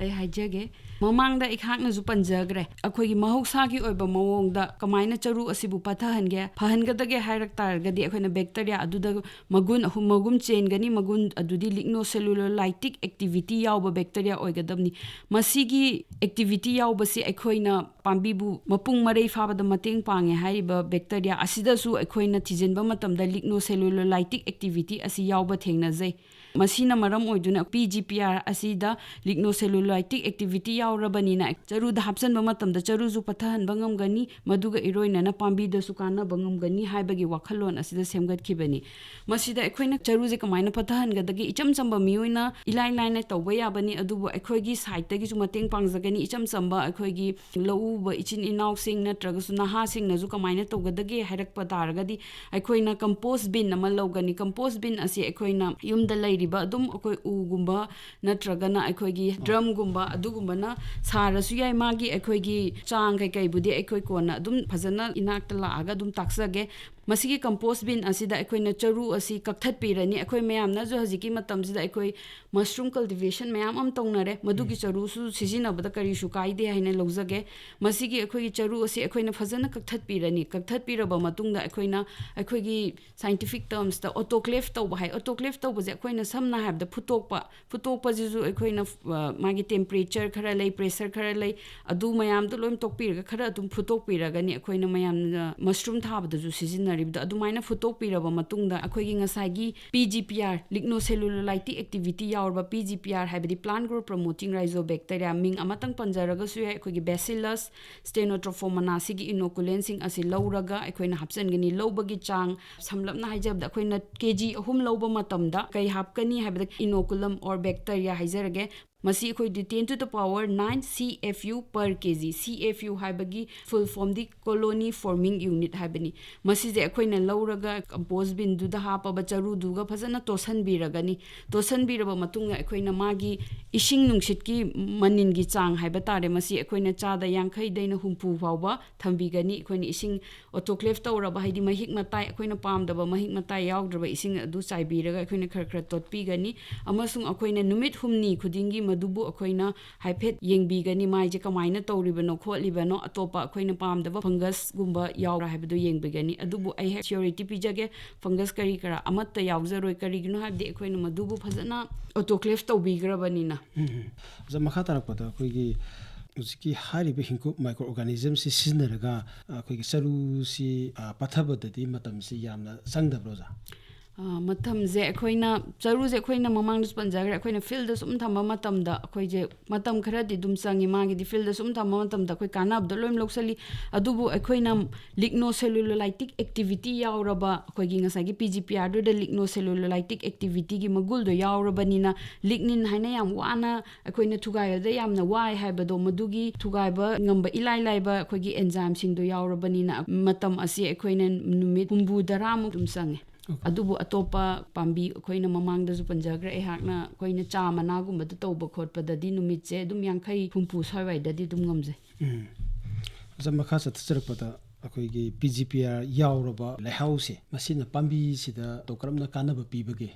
ꯑꯩ ꯍꯥꯏꯖꯒꯦ꯫ ꯃꯃꯥꯡꯗ ꯑꯩꯍꯥꯛꯅꯁꯨ ꯄꯟꯖꯈ꯭ꯔꯦ, ꯑꯩꯈꯣꯏꯒꯤ ꯃꯍꯧꯁꯥꯒꯤ ꯑꯣꯏꯕ ꯃꯑꯣꯡꯗ ꯀꯃꯥꯏꯅ ꯆꯔꯨ ꯑꯁꯤꯕꯨ ꯄꯠꯊꯍꯟꯒꯦ, ꯐꯍꯟꯒꯗꯒꯦ ꯍꯥꯏꯔꯛ ꯇꯥꯔꯒꯗꯤ ꯑꯩꯈꯣꯏꯅ ꯕꯦꯛꯇꯔꯤꯌꯥ ꯑꯗꯨꯗ ꯃꯒꯨꯟ ꯑꯍꯨꯝ, ꯃꯒꯨꯟ ꯆꯦꯟꯒꯅꯤ꯫ ꯃꯒꯨꯟ ꯑꯗꯨꯗꯤ ꯂꯤꯒꯅꯣꯁꯦꯂꯨꯂꯣꯂꯥꯏꯇꯤꯛ ꯑꯦꯛꯇꯤꯚꯤꯇꯤ ꯌꯥꯎꯕ ꯕꯦꯛꯇꯔꯤꯌꯥ ꯑꯣꯏꯒꯗꯕꯅꯤ꯫ ꯃꯁꯤꯒꯤ ꯑꯦꯛꯇꯤꯚꯤꯇꯤ ꯌꯥꯎꯕꯁꯤ ꯑꯩꯈꯣꯏꯅ ꯄꯥꯝꯕꯤꯕꯨ ꯃꯄꯨꯡ ꯃꯔꯩ ꯐꯥꯕꯗ ꯃꯇꯦꯡ ꯄꯥꯡꯉꯦ ꯍꯥꯏꯔꯤꯕ ꯕꯦꯛꯇꯔꯤꯌꯥ ꯑꯁꯤꯗꯁꯨ ꯑꯩꯈꯣꯏꯅ ꯊꯤꯖꯤꯟꯕ ꯃꯇꯝꯗ ꯂꯤꯒꯅꯣꯁꯦꯂꯨꯂꯣꯂꯥꯏꯇꯤꯛ ꯑꯦꯛꯇꯤꯚꯤꯇꯤ ꯑꯁꯤ ꯌꯥꯎꯕ ꯊꯦꯡꯅꯖꯩ꯫ ꯃꯁꯤꯅ ꯃꯔꯝ ꯑꯣꯏꯗꯨꯅ ꯄꯤ ꯖꯤ ꯄꯤ ꯑꯥꯔ ꯑꯁꯤꯗ ꯂꯤꯒꯅꯣꯁꯦꯂꯨꯂꯣꯂꯥꯏꯇꯤꯛ ꯑꯦꯛꯇꯤꯚꯤꯇꯤ ꯌꯥꯎꯔꯕꯅꯤꯅ ꯆꯔꯨꯗ ꯍꯥꯞꯆꯤꯟꯕ ꯃꯇꯝꯗ ꯆꯔꯨꯁꯨ ꯄꯠꯊꯍꯟꯕ ꯉꯝꯒꯅꯤ, ꯃꯗꯨꯒ ꯏꯔꯣꯏꯅꯅ ꯄꯥꯝꯕꯤꯗꯁꯨ ꯀꯥꯟꯅꯕ ꯉꯝꯒꯅꯤ ꯍꯥꯏꯕꯒꯤ ꯋꯥꯈꯜꯂꯣꯟ ꯑꯁꯤꯗ ꯁꯦꯝꯒꯠꯈꯤꯕꯅꯤ꯫ ꯃꯁꯤꯗ ꯑꯩꯈꯣꯏꯅ ꯆꯔꯨꯁꯦ ꯀꯃꯥꯏꯅ ꯄꯠꯊꯍꯟꯒꯗꯒꯦ? ꯏꯆꯝ ꯆꯝꯕ ꯃꯤꯑꯣꯏꯅ ꯏꯂꯥꯏ ꯂꯥꯏꯅ ꯇꯧꯕ ꯌꯥꯕꯅꯤ, ꯑꯗꯨꯕꯨ ꯑꯩꯈꯣꯏꯒꯤ ꯁꯥꯏꯠꯇꯒꯤꯁꯨ ꯃꯇꯦꯡ ꯄꯥꯡꯖꯒꯅꯤ꯫ ꯏꯆꯝ ꯆꯝꯕ ꯑꯩꯈꯣꯏꯒꯤ ꯂꯧ ꯎꯕ ꯏꯆꯤꯟ ꯏꯅꯥꯎꯁꯤꯡ ꯅꯠꯇ꯭ꯔꯒꯁꯨ ꯅꯍꯥꯁꯤꯡꯅꯁꯨ ꯀꯃꯥꯏꯅ ꯇꯧꯒꯗꯒꯦ ꯍꯥꯏꯔꯛꯄ ꯇꯥꯔꯒꯗꯤ, ꯑꯩꯈꯣꯏꯅ compost bin ꯑꯃ ꯂꯧꯒꯅꯤ꯫ Compost bin ꯑꯁꯤ ꯑꯩꯈꯣꯏꯅ ꯌꯨꯝꯗ ꯂꯩꯔꯤꯕ ꯑꯗꯨꯝ ꯑꯩꯈꯣꯏ ꯎꯒꯨꯝꯕ ꯅꯠꯇ꯭ꯔꯒꯅ ꯑꯩꯈꯣꯏꯒꯤ drumꯒꯨꯝꯕ ꯑꯗꯨꯒꯨꯝꯕꯅ ꯁꯥꯔꯁꯨ ꯌꯥꯏ꯫ ꯃꯥꯒꯤ ꯑꯩꯈꯣꯏꯒꯤ ꯆꯥꯡ ꯀꯩꯀꯩꯕꯨꯗꯤ ꯑꯩꯈꯣꯏ ꯀꯣꯟꯅ ꯑꯗꯨꯝ ꯐꯖꯅ ꯏꯅꯥꯛꯇ ꯂꯥꯛꯑꯒ ꯑꯗꯨꯝ ꯇꯥꯛꯆꯒꯦ꯫ ꯃꯁꯤꯒꯤ compost bin ꯑꯁꯤꯗ ꯑꯩꯈꯣꯏꯅ ꯆꯔꯨ ꯑꯁꯤ ꯀꯛꯊꯠꯄꯤꯔꯅꯤ꯫ ꯑꯩꯈꯣꯏ ꯃꯌꯥꯝꯅꯁꯨ ꯍꯧꯖꯤꯛꯀꯤ ꯃꯇꯝꯁꯤꯗ ꯑꯩꯈꯣꯏ mushroom cultivation ꯃꯌꯥꯝ ꯑꯃ ꯇꯧꯅꯔꯦ꯫ ꯃꯗꯨꯒꯤ ꯆꯔꯨꯁꯨ ꯁꯤꯖꯤꯟꯅꯕꯗ ꯀꯔꯤꯁꯨ ꯀꯥꯏꯗꯦ ꯍꯥꯏꯅ ꯂꯧꯖꯒꯦ꯫ ꯃꯁꯤꯒꯤ ꯑꯩꯈꯣꯏꯒꯤ ꯆꯔꯨ ꯑꯁꯤ ꯑꯩꯈꯣꯏꯅ ꯐꯖꯅ ꯀꯛꯊꯠꯄꯤꯔꯅꯤ꯫ ꯀꯛꯊꯠꯄꯤꯔꯕ ꯃꯇꯨꯡꯗ ꯑꯩꯈꯣꯏꯅ ꯑꯩꯈꯣꯏꯒꯤ scientific termsꯇ autoclave ꯇꯧꯕ ꯍꯥꯏ꯫ Autoclave ꯇꯧꯕꯁꯦ ꯑꯩꯈꯣꯏꯅ ꯁꯝꯅ ꯍꯥꯏꯔꯕꯗ ꯐꯨꯠꯇꯣꯛꯄ, ꯐꯨꯠꯇꯣꯛꯄꯁꯤꯁꯨ ꯑꯩꯈꯣꯏꯅ, ꯑ, ꯃꯥꯒꯤ temperature ꯈꯔ ꯂꯩ, pressure ꯈꯔ ꯂꯩ, ꯑꯗꯨ ꯃꯌꯥꯝꯗꯣ ꯂꯣꯏ ꯇꯣꯛꯄꯤꯔꯒ ꯈꯔ ꯑꯗꯨꯝ ꯐꯨꯠꯇꯣꯛꯄꯤꯔꯒꯅꯤ ꯑꯩꯈꯣꯏꯅ ꯃꯌꯥꯝꯅ mushroom ꯊꯥꯕꯗꯁꯨ ꯁꯤꯖꯤꯟꯅꯔꯤꯕꯗꯣ꯫ ꯑꯗꯨꯃꯥꯏꯅ ꯐꯨꯠꯇꯣꯛꯄꯤꯔꯕ ꯃꯇꯨꯡꯗ ꯑꯩꯈꯣꯏꯒꯤ ꯉꯁꯥꯏꯒꯤ P G P R, lignocellulolytic activity ꯌꯥꯎꯔꯕ P G P R ꯍꯥꯏꯕꯗꯤ plant growth promoting rhizobacteria, ꯃꯤꯡ ꯑꯃꯇꯪ ꯄꯟꯖꯔꯒꯁꯨ ꯌꯥꯏ, ꯑꯩꯈꯣꯏꯒꯤ Bacillus stenotrophomana ꯁꯤꯒꯤ inoculantꯁꯤꯡ ꯑꯁꯤ ꯂꯧꯔꯒ ꯑꯩꯈꯣꯏꯅ ꯍꯥꯞꯆꯤꯟꯒꯅꯤ꯫ ꯂꯧꯕꯒꯤ ꯆꯥꯡ ꯁꯝꯂꯞꯅ ꯍꯥꯏꯖꯕꯗ ꯑꯩꯈꯣꯏꯅ K G ꯑꯍꯨꯝ ꯂꯧꯕ ꯃꯇꯝꯗ ꯀꯩ ꯍꯥꯞꯀꯅꯤ ꯍꯥꯏꯕꯗ inoculum or bacteria ꯍꯥꯏꯖꯔꯒꯦ꯫ ꯃꯁꯤ ꯑꯩꯈꯣꯏꯗꯤ ten to the power nine C F U per K G꯫ C F U ꯍꯥꯏꯕꯒꯤ full formꯗꯤ colony forming unit ꯍꯥꯏꯕꯅꯤ꯫ ꯃꯁꯤꯁꯦ ꯑꯩꯈꯣꯏꯅ ꯂꯧꯔꯒ compost binꯗꯨꯗ ꯍꯥꯞꯄꯕ ꯆꯔꯨꯗꯨꯒ ꯐꯖꯅ ꯇꯣꯠꯁꯟꯕꯤꯔꯒꯅꯤ꯫ ꯇꯣꯠꯁꯟꯕꯤꯔꯕ ꯃꯇꯨꯡꯗ ꯑꯩꯈꯣꯏꯅ ꯃꯥꯒꯤ ꯏꯁꯤꯡ ꯅꯨꯡꯁꯤꯠꯀꯤ ꯃꯅꯤꯟꯒꯤ ꯆꯥꯡ ꯍꯥꯏꯕ ꯇꯥꯔꯦ, ꯃꯁꯤ ꯑꯩꯈꯣꯏꯅ ꯆꯥꯗ ꯌꯥꯡꯈꯩꯗꯩꯅ ꯍꯨꯝꯐꯨ ꯐꯥꯎꯕ ꯊꯝꯕꯤꯒꯅꯤ꯫ ꯑꯩꯈꯣꯏꯅ ꯏꯁꯤꯡ autoclave ꯇꯧꯔꯕ, ꯍꯥꯏꯗꯤ ꯃꯍꯤꯛ ꯃꯇꯥꯏ, ꯑꯩꯈꯣꯏꯅ ꯄꯥꯝꯗꯕ ꯃꯍꯤꯛ ꯃꯇꯥꯏ ꯌꯥꯎꯗ꯭ꯔꯕ ꯏꯁꯤꯡ ꯑꯗꯨ ꯆꯥꯏꯕꯤꯔꯒ ꯑꯩꯈꯣꯏꯅ ꯈꯔ ꯈꯔ ꯇꯣꯠꯄꯤꯒꯅꯤ꯫ ꯑꯃꯁꯨꯡ ꯑꯩꯈꯣꯏꯅ ꯅꯨꯃꯤꯠ ꯍꯨꯝꯅꯤ ꯈꯨꯗꯤꯡꯒꯤ ꯃꯗꯨꯕꯨ ꯑꯩꯈꯣꯏꯅ ꯍꯥꯏꯐꯦꯠ ꯌꯦꯡꯕꯤꯒꯅꯤ, ꯃꯥꯏꯁꯦ ꯀꯃꯥꯏꯅ ꯇꯧꯔꯤꯕꯅꯣ ꯈꯣꯠꯂꯤꯕꯅꯣ, ꯑꯇꯣꯞꯄ ꯑꯩꯈꯣꯏꯅ ꯄꯥꯝꯗꯕ fungus ꯒꯨꯝꯕ ꯌꯥꯎꯕ꯭ꯔꯥ ꯍꯥꯏꯕꯗꯨ ꯌꯦꯡꯕꯤꯒꯅꯤ꯫ ꯑꯗꯨꯕꯨ ꯑꯩ ꯍꯦꯛ surety ꯄꯤꯖꯒꯦ, fungus ꯀꯔꯤ ꯀꯔꯥ ꯑꯃꯠꯇ ꯌꯥꯎꯖꯔꯣꯏ꯫ ꯀꯔꯤꯒꯤꯅꯣ ꯍꯥꯏꯕꯗꯤ ꯑꯩꯈꯣꯏꯅ ꯃꯗꯨꯕꯨ ꯐꯖꯅ autoclave ꯇꯧꯕꯤꯈ꯭ꯔꯕꯅꯤꯅ꯫ ꯎꯝ, ꯎꯝ꯫ ꯑꯣꯖꯥ, ꯃꯈꯥ ꯇꯥꯔꯛꯄꯗ ꯑꯩꯈꯣꯏꯒꯤ ꯍꯧꯖꯤꯛꯀꯤ ꯍꯥꯏꯔꯤꯕ ꯍꯤꯡꯀꯨꯞ micro organismꯁꯤ ꯁꯤꯖꯤꯟꯅꯔꯒ ꯑꯩꯈꯣꯏꯒꯤ ꯆꯔꯨꯁꯤ, ꯑ, ꯄꯠꯊꯕꯗꯗꯤ ꯃꯇꯝꯁꯤ ꯌꯥꯝꯅ ꯆꯪꯗꯕ꯭ꯔꯣ, ꯑꯣꯖꯥ? ꯑ, ꯃꯇꯝꯁꯦ ꯑꯩꯈꯣꯏꯅ, ꯆꯔꯨꯁꯦ ꯑꯩꯈꯣꯏꯅ ꯃꯃꯥꯡꯗꯁꯨ ꯄꯟꯖꯈ꯭ꯔꯦ, ꯑꯩꯈꯣꯏꯅ ꯐꯤꯜꯗ ꯁꯨꯝ ꯊꯝꯕ ꯃꯇꯝꯗ ꯑꯩꯈꯣꯏꯁꯦ ꯃꯇꯝ ꯈꯔꯗꯤ ꯑꯗꯨꯝ ꯆꯪꯉꯤ꯫ ꯃꯥꯒꯤꯗꯤ ꯐꯤꯜꯗ ꯁꯨꯝ ꯊꯝꯕ ꯃꯇꯝꯗ ꯑꯩꯈꯣꯏ ꯀꯥꯟꯅꯕꯗꯣ ꯂꯣꯏ ꯂꯧꯁꯜꯂꯤ꯫ ꯑꯗꯨꯕꯨ ꯑꯩꯈꯣꯏꯅ ꯂꯤꯒꯅꯣ ꯁꯦꯂꯨꯂꯣꯂꯥꯏꯇꯤꯛ ꯑꯦꯛꯇꯤꯚꯤꯇꯤ ꯌꯥꯎꯔꯕ, ꯑꯩꯈꯣꯏꯒꯤ ꯉꯁꯥꯏꯒꯤ ꯄꯤ ꯖꯤ ꯄꯤ ꯑꯥꯔꯗꯨꯗ ꯂꯤꯒꯅꯣ ꯁꯦꯂꯨꯂꯣꯂꯥꯏꯇꯤꯛ ꯑꯦꯛꯇꯤꯚꯤꯇꯤꯒꯤ ꯃꯒꯨꯜꯗꯣ ꯌꯥꯎꯔꯕꯅꯤꯅ, ꯂꯤꯒꯅꯤꯟ ꯍꯥꯏꯅ ꯌꯥꯝ ꯋꯥꯅ ꯑꯩꯈꯣꯏꯅ ꯊꯨꯒꯥꯏꯕꯗ ꯌꯥꯝꯅ ꯋꯥꯏ ꯍꯥꯏꯕꯗꯣ, ꯃꯗꯨꯒꯤ ꯊꯨꯒꯥꯏꯕ ꯉꯝꯕ ꯏꯂꯥꯏ ꯂꯥꯏꯕ ꯑꯩꯈꯣꯏꯒꯤ ꯑꯦꯟꯖꯥꯏꯝꯁꯤꯡꯗꯣ ꯌꯥꯎꯔꯕꯅꯤꯅ, ꯃꯇꯝ ꯑꯁꯤ ꯑꯩꯈꯣꯏꯅ ꯅꯨꯃꯤꯠ ꯍꯨꯝꯐꯨ ꯇꯔꯥꯃꯨꯛ ꯑꯗꯨꯝ ꯆꯪꯉꯦ꯫ ꯑꯗꯨꯕꯨ ꯑꯇꯣꯞꯄ ꯄꯥꯝꯕꯤ, ꯑꯩꯈꯣꯏꯅ ꯃꯃꯥꯡꯗꯁꯨ ꯄꯟꯖꯈ꯭ꯔꯦ ꯑꯩꯍꯥꯛꯅ, ꯑꯩꯈꯣꯏꯅ ꯆꯥ ꯃꯅꯥꯒꯨꯝꯕꯗ ꯇꯧꯕ ꯈꯣꯠꯄꯗꯗꯤ ꯅꯨꯃꯤꯠꯁꯦ ꯑꯗꯨꯝ ꯌꯥꯡꯈꯩ ꯍꯨꯝꯐꯨ ꯁ꯭ꯋꯥꯏꯋꯥꯏꯗꯗꯤ ꯑꯗꯨꯝ ꯉꯝꯖꯩ꯫ ꯎꯝ꯫ ꯑꯣꯖꯥ, ꯃꯈꯥ ꯆꯠꯊꯖꯔꯛꯄꯗ ꯑꯩꯈꯣꯏꯒꯤ ꯄꯤ ꯖꯤ ꯄꯤ ꯑꯥꯔ ꯌꯥꯎꯔꯕ ꯂꯩꯍꯥꯎꯁꯦ, ꯃꯁꯤꯅ ꯄꯥꯝꯕꯤꯁꯤꯗ ꯀꯔꯝꯅ ꯀꯥꯟꯅꯕ ꯄꯤꯕꯒꯦ?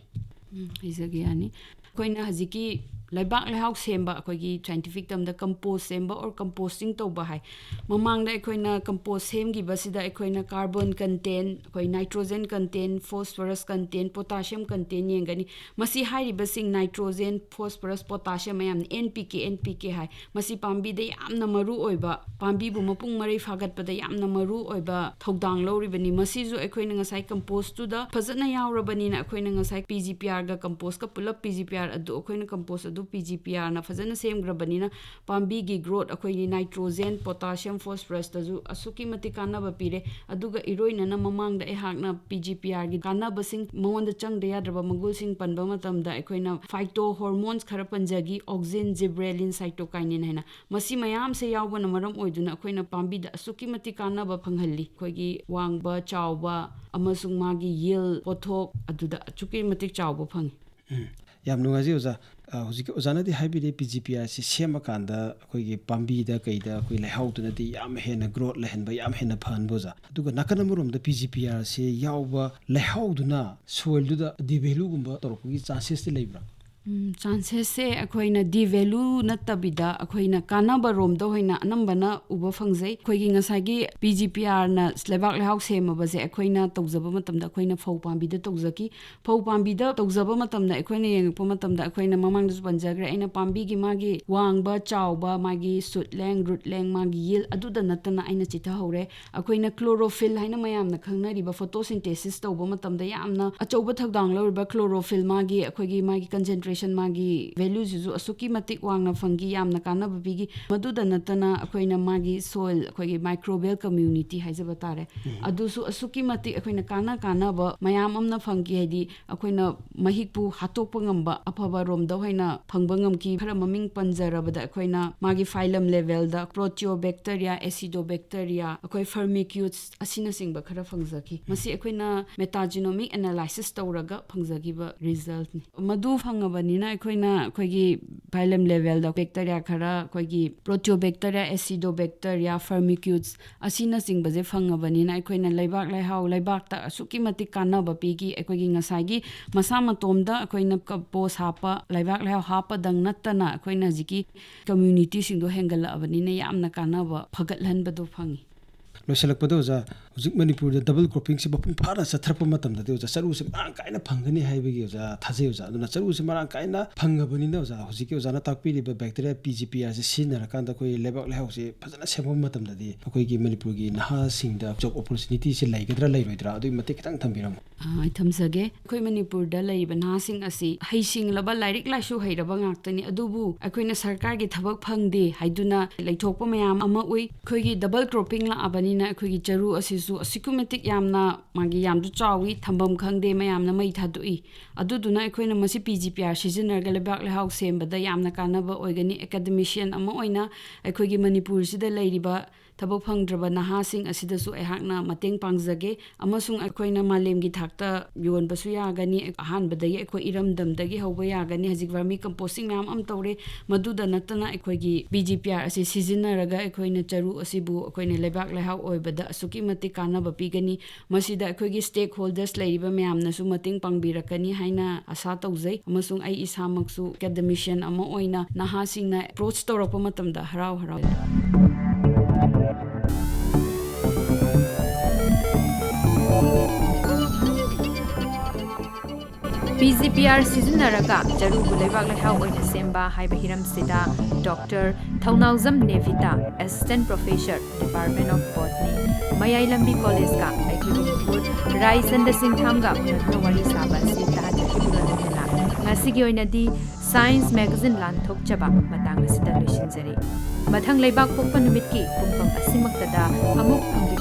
ꯎꯝ, ꯍꯥꯏꯖꯒꯦ, ꯌꯥꯅꯤ꯫ ꯑꯩꯈꯣꯏꯅ ꯍꯧꯖꯤꯛꯀꯤ ꯂꯩꯕꯥꯛ ꯂꯩꯍꯥꯎ ꯁꯦꯝꯕ, ꯑꯩꯈꯣꯏꯒꯤ ꯁꯥꯏꯟꯇꯤꯐꯤꯛ ꯇꯝꯗ ꯀꯝꯄꯣꯁ ꯁꯦꯝꯕ or composting ꯇꯧꯕ ꯍꯥꯏ꯫ ꯃꯃꯥꯡꯗ ꯑꯩꯈꯣꯏꯅ ꯀꯝꯄꯣꯁ ꯁꯦꯝꯈꯤꯕꯁꯤꯗ ꯑꯩꯈꯣꯏꯅ ꯀꯥꯔꯕꯣꯟ ꯀꯟꯇꯦꯟ, ꯑꯩꯈꯣꯏ nitrogen content, phosphorus content, potassium content ꯌꯦꯡꯒꯅꯤ꯫ ꯃꯁꯤ ꯍꯥꯏꯔꯤꯕꯁꯤꯡ ꯅꯥꯏꯇ꯭ꯔꯣꯖꯦꯟ, ꯐꯣꯁꯐꯔꯁ, ꯄꯣꯇꯥꯁꯤꯌꯝ ꯃꯌꯥꯝꯅ N P K, N P K ꯍꯥꯏ꯫ ꯃꯁꯤ ꯄꯥꯝꯕꯤꯗ ꯌꯥꯝꯅ ꯃꯔꯨ ꯑꯣꯏꯕ, ꯄꯥꯝꯕꯤꯕꯨ ꯃꯄꯨꯡ ꯃꯔꯩ ꯐꯥꯒꯠꯄꯗ ꯌꯥꯝꯅ ꯃꯔꯨ ꯑꯣꯏꯕ ꯊꯧꯗꯥꯡ ꯂꯧꯔꯤꯕꯅꯤ꯫ ꯃꯁꯤꯁꯨ ꯑꯩꯈꯣꯏꯅ ꯉꯁꯥꯏ ꯀꯝꯄꯣꯁꯇꯨꯗ ꯐꯖꯅ ꯌꯥꯎꯔꯕꯅꯤꯅ, ꯑꯩꯈꯣꯏꯅ ꯉꯁꯥꯏ ꯄꯤ ꯖꯤ ꯄꯤ ꯑꯥꯔꯒ ꯀꯝꯄꯣꯁꯀ ꯄꯨꯂꯞ ꯄꯤ ꯖꯤ ꯄꯤ ꯑꯥꯔ ꯑꯗꯨ, ꯑꯩꯈꯣꯏꯅ ꯀꯝꯄꯣꯁ ꯑꯗꯨ ꯄꯤ ꯖꯤ ꯄꯤ ꯑꯥꯔꯅ ꯐꯖꯅ ꯁꯦꯝꯈ꯭ꯔꯕꯅꯤꯅ, ꯄꯥꯝꯕꯤꯒꯤ ꯒ꯭ꯔꯣꯠ, ꯑꯩꯈꯣꯏꯒꯤ ꯅꯥꯏꯇ꯭ꯔꯣꯖꯦꯟ, ꯄꯣꯇꯥꯁꯤꯌꯝ, ꯐꯣꯁꯐꯔꯁꯇꯁꯨ ꯑꯁꯨꯛꯀꯤ ꯃꯇꯤꯛ ꯀꯥꯟꯅꯕ ꯄꯤꯔꯦ꯫ ꯑꯗꯨꯒ ꯏꯔꯣꯏꯅꯅ ꯃꯃꯥꯡꯗ ꯑꯩꯍꯥꯛꯅ ꯄꯤ ꯖꯤ ꯄꯤ ꯑꯥꯔꯒꯤ ꯀꯥꯟꯅꯕꯁꯤꯡ, ꯃꯉꯣꯟꯗ ꯆꯪꯗ ꯌꯥꯗ꯭ꯔꯕ ꯃꯒꯨꯜꯁꯤꯡ ꯄꯟꯕ ꯃꯇꯝꯗ, ꯑꯩꯈꯣꯏꯅ ꯐꯥꯏꯇꯣ ꯍꯣꯔꯃꯣꯟꯁ ꯈꯔ ꯄꯟꯖꯈꯤ, ꯑꯣꯛꯖꯤꯟ, ꯖꯤꯕ꯭ꯔꯦꯂꯤꯟ, ꯁꯥꯏꯇꯣꯀꯥꯏꯅꯤꯟ ꯍꯥꯏꯅ꯫ ꯃꯁꯤ ꯃꯌꯥꯝꯁꯦ ꯌꯥꯎꯕꯅ ꯃꯔꯝ ꯑꯣꯏꯗꯨꯅ ꯑꯩꯈꯣꯏꯅ ꯄꯥꯝꯕꯤꯗ ꯑꯁꯨꯛꯀꯤ ꯃꯇꯤꯛ ꯀꯥꯟꯅꯕ ꯐꯪꯍꯜꯂꯤ꯫ ꯑꯩꯈꯣꯏꯒꯤ ꯋꯥꯡꯕ, ꯆꯥꯎꯕ ꯑꯃꯁꯨꯡ ꯃꯥꯒꯤ ꯌꯤꯜ, ꯄꯣꯠꯊꯣꯛ ꯑꯗꯨꯗ ꯑꯁꯨꯛꯀꯤ ꯃꯇꯤꯛ ꯆꯥꯎꯕ ꯐꯪꯉꯤ꯫ ꯎꯝ꯫ ꯌꯥꯝ ꯅꯨꯡꯉꯥꯏꯖꯩ ꯑꯣꯖꯥ꯫ ꯑ, ꯍꯧꯖꯤꯛꯀꯤ ꯑꯣꯖꯥꯅꯗꯤ ꯍꯥꯏꯕꯤꯔꯦ, ꯄꯤ ꯖꯤ ꯄꯤ ꯑꯥꯔꯁꯤ ꯁꯦꯝꯃꯀꯥꯟꯗ ꯑꯩꯈꯣꯏꯒꯤ ꯄꯥꯝꯕꯤꯗ ꯀꯩꯗ ꯑꯩꯈꯣꯏ ꯂꯩꯍꯥꯎꯗꯨꯅꯗꯤ ꯌꯥꯝ ꯍꯦꯟꯅ ꯒ꯭ꯔꯣꯠ ꯂꯩꯍꯟꯕ, ꯌꯥꯝ ꯍꯦꯟꯅ ꯐꯍꯟꯕ, ꯑꯣꯖꯥ꯫ ꯑꯗꯨꯒ ꯅꯥꯀꯟ ꯑꯃꯔꯣꯝꯗ ꯄꯤ ꯖꯤ ꯄꯤ ꯑꯥꯔꯁꯤ ꯌꯥꯎꯕ ꯂꯩꯍꯥꯎꯗꯨꯅ ꯁꯣꯏꯜꯗꯨꯗ ꯗꯤꯚꯦꯂꯨꯒꯨꯝꯕ ꯇꯧꯔꯛꯄꯒꯤ ꯆꯥꯟꯁꯦꯁꯇꯤ ꯂꯩꯕ꯭ꯔꯥ? ꯆꯥꯟꯁꯦꯁꯁꯦ ꯑꯩꯈꯣꯏꯅ ꯗꯤꯚꯦꯂꯨ ꯅꯠꯇꯕꯤꯗ ꯑꯩꯈꯣꯏꯅ ꯀꯥꯟꯅꯕ ꯔꯣꯝꯗ ꯑꯣꯏꯅ ꯑꯅꯝꯕꯅ ꯎꯕ ꯐꯪꯖꯩ꯫ ꯑꯩꯈꯣꯏꯒꯤ ꯉꯁꯥꯏꯒꯤ ꯄꯤ ꯖꯤ ꯄꯤ ꯑꯥꯔꯅ ꯂꯩꯕꯥꯛ ꯂꯩꯍꯥꯎ ꯁꯦꯝꯃꯕꯁꯦ ꯑꯩꯈꯣꯏꯅ ꯇꯧꯖꯕ ꯃꯇꯝꯗ ꯑꯩꯈꯣꯏꯅ ꯐꯧ ꯄꯥꯝꯕꯤꯗ ꯇꯧꯖꯈꯤ꯫ ꯐꯧ ꯄꯥꯝꯕꯤꯗ ꯇꯧꯖꯕ ꯃꯇꯝꯗ ꯑꯩꯈꯣꯏꯅ ꯌꯦꯡꯉꯛꯄ ꯃꯇꯝꯗ ꯑꯩꯈꯣꯏꯅ ꯃꯃꯥꯡꯗꯁꯨ ꯄꯟꯖꯈ꯭ꯔꯦ ꯑꯩꯅ, ꯄꯥꯝꯕꯤꯒꯤ ꯃꯥꯒꯤ ꯋꯥꯡꯕ ꯆꯥꯎꯕ, ꯃꯥꯒꯤ ꯁꯨꯠ ꯂꯦꯡ, ꯔꯨꯠ ꯂꯦꯡ, ꯃꯥꯒꯤ ꯌꯤꯜ, ꯑꯗꯨꯗ ꯅꯠꯇꯅ ꯑꯩꯅ ꯆꯤꯊꯍꯧꯔꯦ꯫ ꯑꯩꯈꯣꯏꯅ ꯀ꯭ꯂꯣꯔꯣꯐꯤꯜ ꯍꯥꯏꯅ ꯃꯌꯥꯝꯅ ꯈꯪꯅꯔꯤꯕ ꯐꯣꯇꯣꯁꯤꯟꯊꯦꯁꯤꯁ ꯇꯧꯕ ꯃꯇꯝꯗ ꯌꯥꯝꯅ ꯑꯆꯧꯕ ꯊꯧꯗꯥꯡ ꯂꯧꯔꯤꯕ ꯀ꯭ꯂꯣꯔꯣꯐꯤꯜ, ꯃꯥꯒꯤ ꯑꯩꯈꯣꯏꯒꯤ ꯃꯥꯒꯤ ꯀꯟꯁꯦꯟꯇ꯭ꯔꯦꯁꯟ, ꯃꯥꯒꯤ ꯚꯦꯂꯨꯁꯤꯁꯨ ꯑꯁꯨꯛꯀꯤ ꯃꯇꯤꯛ ꯋꯥꯡꯅ ꯐꯪꯈꯤ, ꯌꯥꯝꯅ ꯀꯥꯟꯅꯕ ꯄꯤꯈꯤ꯫ ꯃꯗꯨꯗ ꯅꯠꯇꯅ ꯑꯩꯈꯣꯏꯅ ꯃꯥꯒꯤ ꯁꯣꯏꯜ, ꯑꯩꯈꯣꯏꯒꯤ ꯃꯥꯏꯀ꯭ꯔꯣꯕꯤꯌꯦꯜ ꯀꯝꯃ꯭ꯌꯨꯅꯤꯇꯤ ꯍꯥꯏꯖꯕ ꯇꯥꯔꯦ, ꯑꯗꯨꯁꯨ ꯑꯁꯨꯛꯀꯤ ꯃꯇꯤꯛ ꯑꯩꯈꯣꯏꯅ ꯀꯥꯟꯅ ꯀꯥꯟꯅꯕ ꯃꯌꯥꯝ ꯑꯃꯅ ꯐꯪꯈꯤ꯫ ꯍꯥꯏꯗꯤ ꯑꯩꯈꯣꯏꯅ ꯃꯍꯤꯛꯄꯨ ꯍꯥꯠꯇꯣꯛꯄ ꯉꯝꯕ ꯑꯐꯕ ꯔꯣꯝꯗ ꯑꯣꯏꯅ ꯐꯪꯕ ꯉꯝꯈꯤ꯫ ꯈꯔ ꯃꯃꯤꯡ ꯄꯟꯖꯔꯕꯗ ꯑꯩꯈꯣꯏꯅ ꯃꯥꯒꯤ phylum ꯂꯦꯚꯦꯜꯗ ꯄ꯭ꯔꯣꯇꯤꯌꯣꯕꯦꯛꯇꯔꯤꯌꯥ, ꯑꯦꯁꯤꯗꯣꯕꯦꯛꯇꯔꯤꯌꯥ, ꯑꯩꯈꯣꯏ ꯐꯔꯃꯤꯀ꯭ꯌꯨꯠꯁ ꯑꯁꯤꯅꯆꯤꯡꯕ ꯈꯔ ꯐꯪꯖꯈꯤ꯫ ꯃꯁꯤ ꯑꯩꯈꯣꯏꯅ ꯃꯦꯇꯥꯖꯤꯅꯣꯃꯤꯛ ꯑꯦꯅꯥꯂꯥꯏꯁꯤꯁ ꯇꯧꯔꯒ ꯐꯪꯖꯈꯤꯕ ꯔꯤꯖꯜꯠꯅꯤ꯫ ꯃꯗꯨ ꯐꯪꯉꯕꯅꯤꯅ ꯑꯩꯈꯣꯏꯅ ꯑꯩꯈꯣꯏꯒꯤ phylum ꯂꯦꯚꯦꯜꯗ ꯕꯦꯛꯇꯔꯤꯌꯥ ꯈꯔ, ꯑꯩꯈꯣꯏꯒꯤ ꯄ꯭ꯔꯣꯇꯤꯌꯣꯕꯦꯛꯇꯔꯤꯌꯥ, ꯑꯦꯁꯤꯗꯣꯕꯦꯛꯇꯔꯤꯌꯥ, ꯐꯔꯃꯤꯀ꯭ꯌꯨꯠꯁ ꯑꯁꯤꯅꯆꯤꯡꯕꯁꯦ ꯐꯪꯉꯕꯅꯤꯅ ꯑꯩꯈꯣꯏꯅ ꯂꯩꯕꯥꯛ ꯂꯩꯍꯥꯎ, ꯂꯩꯕꯥꯛꯇ ꯑꯁꯨꯛꯀꯤ ꯃꯇꯤꯛ ꯀꯥꯟꯅꯕ ꯄꯤꯈꯤ꯫ ꯑꯩꯈꯣꯏꯒꯤ ꯉꯁꯥꯏꯒꯤ ꯃꯁꯥ ꯃꯇꯣꯝꯗ ꯑꯩꯈꯣꯏꯅ ꯀꯝꯄꯣꯁ ꯍꯥꯞꯄ, ꯂꯩꯕꯥꯛ ꯂꯩꯍꯥꯎ ꯍꯥꯞꯄꯗꯪ ꯅꯠꯇꯅ ꯑꯩꯈꯣꯏꯅ ꯍꯧꯖꯤꯛꯀꯤ ꯀꯝꯃ꯭ꯌꯨꯅꯤꯇꯤꯁꯤꯡꯗꯣ ꯍꯦꯟꯒꯠꯂꯛꯑꯕꯅꯤꯅ ꯌꯥꯝꯅ ꯀꯥꯟꯅꯕ ꯐꯒꯠꯍꯟꯕꯗꯣ ꯐꯪꯉꯤ꯫ ꯂꯣꯏꯁꯤꯜꯂꯛꯄꯗ ꯑꯣꯖꯥ, ꯍꯧꯖꯤꯛ ꯃꯅꯤꯄꯨꯔꯗ ꯗꯕꯜ ꯀ꯭ꯔꯣꯞꯄꯤꯡꯁꯦ ꯃꯄꯨꯡ ꯐꯥꯅ ꯆꯠꯊꯔꯛꯄ ꯃꯇꯝꯗꯗꯤ ꯑꯣꯖꯥ, ꯆꯔꯨꯁꯦ ꯃꯔꯥꯡ ꯀꯥꯏꯅ ꯐꯪꯒꯅꯤ ꯍꯥꯏꯕꯒꯤ ꯑꯣꯖꯥ ꯊꯥꯖꯩ ꯑꯣꯖꯥ꯫ ꯑꯗꯨꯅ ꯆꯔꯨꯁꯦ ꯃꯔꯥꯡ ꯀꯥꯏꯅ ꯐꯪꯉꯕꯅꯤꯅ ꯑꯣꯖꯥ, ꯍꯧꯖꯤꯛꯀꯤ ꯑꯣꯖꯥꯅ ꯇꯥꯛꯄꯤꯔꯤꯕ ꯕꯦꯛꯇꯔꯤꯌꯥ ꯄꯤ ꯖꯤ ꯄꯤ ꯑꯥꯔꯁꯦ ꯁꯤꯖꯤꯟꯅꯔꯀꯥꯟꯗ ꯑꯩꯈꯣꯏ ꯂꯩꯕꯥꯛ ꯂꯩꯍꯥꯎꯁꯦ ꯐꯖꯅ ꯁꯦꯝꯕ ꯃꯇꯝꯗꯗꯤ ꯑꯩꯈꯣꯏꯒꯤ ꯃꯅꯤꯄꯨꯔꯒꯤ ꯅꯍꯥꯁꯤꯡꯗ ꯖꯣꯕ ꯑꯣꯄꯣꯔꯆꯨꯅꯤꯇꯤꯁꯦ ꯂꯩꯒꯗ꯭ꯔꯥ ꯂꯩꯔꯣꯏꯗ꯭ꯔꯥ, ꯑꯗꯨꯒꯤ ꯃꯇꯦꯛ ꯈꯤꯇꯪ ꯊꯝꯕꯤꯔꯝꯃꯣ꯫ ꯑ, ꯑꯩ ꯊꯝꯖꯒꯦ꯫ ꯑꯩꯈꯣꯏ ꯃꯅꯤꯄꯨꯔꯗ ꯂꯩꯔꯤꯕ ꯅꯍꯥꯁꯤꯡ ꯑꯁꯤ ꯍꯩꯁꯤꯡꯂꯕ, ꯂꯥꯏꯔꯤꯛ ꯂꯥꯏꯁꯨ ꯍꯩꯔꯕ ꯉꯥꯛꯇꯅꯤ, ꯑꯗꯨꯕꯨ ꯑꯩꯈꯣꯏꯅ ꯁꯔꯀꯥꯔꯒꯤ ꯊꯕꯛ ꯐꯪꯗꯦ ꯍꯥꯏꯗꯨꯅ ꯂꯩꯊꯣꯛꯄ ꯃꯌꯥꯝ ꯑꯃ ꯎꯏ꯫ ꯑꯩꯈꯣꯏꯒꯤ ꯗꯕꯜ ꯀ꯭ꯔꯣꯞꯄꯤꯡ ꯂꯥꯛꯑꯕꯅꯤꯅ ꯑꯩꯈꯣꯏꯒꯤ ꯆꯔꯨ ꯑꯁꯤꯁꯨ ꯑꯁꯨꯛꯀꯤ ꯃꯇꯤꯛ ꯌꯥꯝꯅ ꯃꯥꯒꯤ ꯌꯥꯝꯁꯨ ꯆꯥꯎꯏ, ꯊꯝꯐꯝ ꯈꯪꯗꯦ, ꯃꯌꯥꯝꯅ ꯃꯩ ꯊꯥꯗꯣꯛꯏ꯫ ꯑꯗꯨꯗꯨꯅ ꯑꯩꯈꯣꯏꯅ ꯃꯁꯤ ꯄꯤ ꯖꯤ ꯄꯤ ꯑꯥꯔ ꯁꯤꯖꯤꯟꯅꯔꯒ ꯂꯩꯕꯥꯛ ꯂꯩꯍꯥꯎ ꯁꯦꯝꯕꯗ ꯌꯥꯝꯅ ꯀꯥꯟꯅꯕ ꯑꯣꯏꯒꯅꯤ꯫ ꯑꯦꯀꯥꯗꯃꯤꯁꯤꯌꯟ ꯑꯃ ꯑꯣꯏꯅ ꯑꯩꯈꯣꯏꯒꯤ ꯃꯅꯤꯄꯨꯔꯁꯤꯗ ꯂꯩꯔꯤꯕ ꯊꯕꯛ ꯐꯪꯗ꯭ꯔꯕ ꯅꯍꯥꯁꯤꯡ ꯑꯁꯤꯗꯁꯨ ꯑꯩꯍꯥꯛꯅ ꯃꯇꯦꯡ ꯄꯥꯡꯖꯒꯦ, ꯑꯃꯁꯨꯡ ꯑꯩꯈꯣꯏꯅ ꯃꯥꯂꯦꯝꯒꯤ ꯊꯥꯛꯇ ꯌꯣꯟꯕꯁꯨ ꯌꯥꯒꯅꯤ꯫ ꯑꯍꯥꯟꯕꯗꯒꯤ ꯑꯩꯈꯣꯏ ꯏꯔꯝꯗꯝꯗꯒꯤ ꯍꯧꯕ ꯌꯥꯒꯅꯤ꯫ ꯍꯧꯖꯤꯛ ꯚꯔꯃꯤ ꯀꯝꯄꯣꯁꯇꯤꯡ ꯃꯌꯥꯝ ꯑꯃ ꯇꯧꯔꯦ꯫ ꯃꯗꯨꯗ ꯅꯠꯇꯅ ꯑꯩꯈꯣꯏꯒꯤ ꯄꯤ ꯖꯤ ꯄꯤ ꯑꯥꯔ ꯑꯁꯤ ꯁꯤꯖꯤꯟꯅꯔꯒ ꯑꯩꯈꯣꯏꯅ ꯆꯔꯨ ꯑꯁꯤꯕꯨ ꯑꯩꯈꯣꯏꯅ ꯂꯩꯕꯥꯛ ꯂꯩꯍꯥꯎ ꯑꯣꯏꯕꯗ ꯑꯁꯨꯛꯀꯤ ꯃꯇꯤꯛ ꯀꯥꯟꯅꯕ ꯄꯤꯒꯅꯤ꯫ ꯃꯁꯤꯗ ꯑꯩꯈꯣꯏꯒꯤ ꯁ꯭ꯇꯦꯛ ꯍꯣꯜꯗꯔꯁ ꯂꯩꯔꯤꯕ ꯃꯌꯥꯝꯅꯁꯨ ꯃꯇꯦꯡ ꯄꯥꯡꯕꯤꯔꯛꯀꯅꯤ ꯍꯥꯏꯅ ꯑꯁꯥ ꯇꯧꯖꯩ, ꯑꯃꯁꯨꯡ ꯑꯩ ꯏꯁꯥꯃꯛꯁꯨ ꯑꯦꯀꯥꯗꯦꯃꯤꯁꯤꯌꯟ ꯑꯃ ꯑꯣꯏꯅ ꯅꯍꯥꯁꯤꯡꯅ ꯑꯦꯄ꯭ꯔꯣꯆ ꯇꯧꯔꯛꯄ ꯃꯇꯝꯗ ꯍꯔꯥꯎ ꯍꯔꯥꯎ ꯄꯤ ꯖꯤ ꯄꯤ ꯑꯥꯔ ꯁꯤꯖꯤꯟꯅꯔꯒ ꯆꯔꯨꯕꯨ ꯂꯩꯕꯥꯛ ꯂꯩꯍꯥꯎ ꯑꯣꯏꯅ ꯁꯦꯝꯕ ꯍꯥꯏꯕ ꯍꯤꯔꯝꯁꯤꯗ doctor Thounaojam Nevita, assistant professor, department of botany, Mayai Lambi ꯀꯣꯂꯦꯖꯀ ꯑꯩꯈꯣꯏꯒꯤ ꯃꯅꯤꯄꯨꯔ ꯔꯥꯏꯆꯟꯗ ꯁꯤꯡꯊꯥꯝꯒ ꯎꯅꯗꯨꯅ ꯋꯥꯔꯤ ꯁꯥꯕ ꯑꯁꯤ ꯇꯥꯍꯟꯖꯈꯤꯕꯒ ꯂꯣꯏꯅꯅ ꯉꯁꯤꯒꯤ ꯑꯣꯏꯅꯗꯤ ꯁꯥꯏꯟꯁ ꯃꯦꯒꯥꯖꯤꯟ ꯂꯥꯟꯊꯣꯛꯆꯕ ꯃꯇꯥꯡ ꯑꯁꯤꯗ ꯂꯣꯏꯁꯤꯟꯖꯔꯤ꯫ ꯃꯊꯪ ꯂꯩꯕꯥꯛ ꯄꯣꯛꯄ ꯅꯨꯃꯤꯠꯀꯤ ꯄꯨꯡꯐꯝ ꯑꯁꯤꯃꯛꯇꯗ ꯑꯃꯨꯛ ꯐꯪꯕꯤꯒꯅꯤ꯫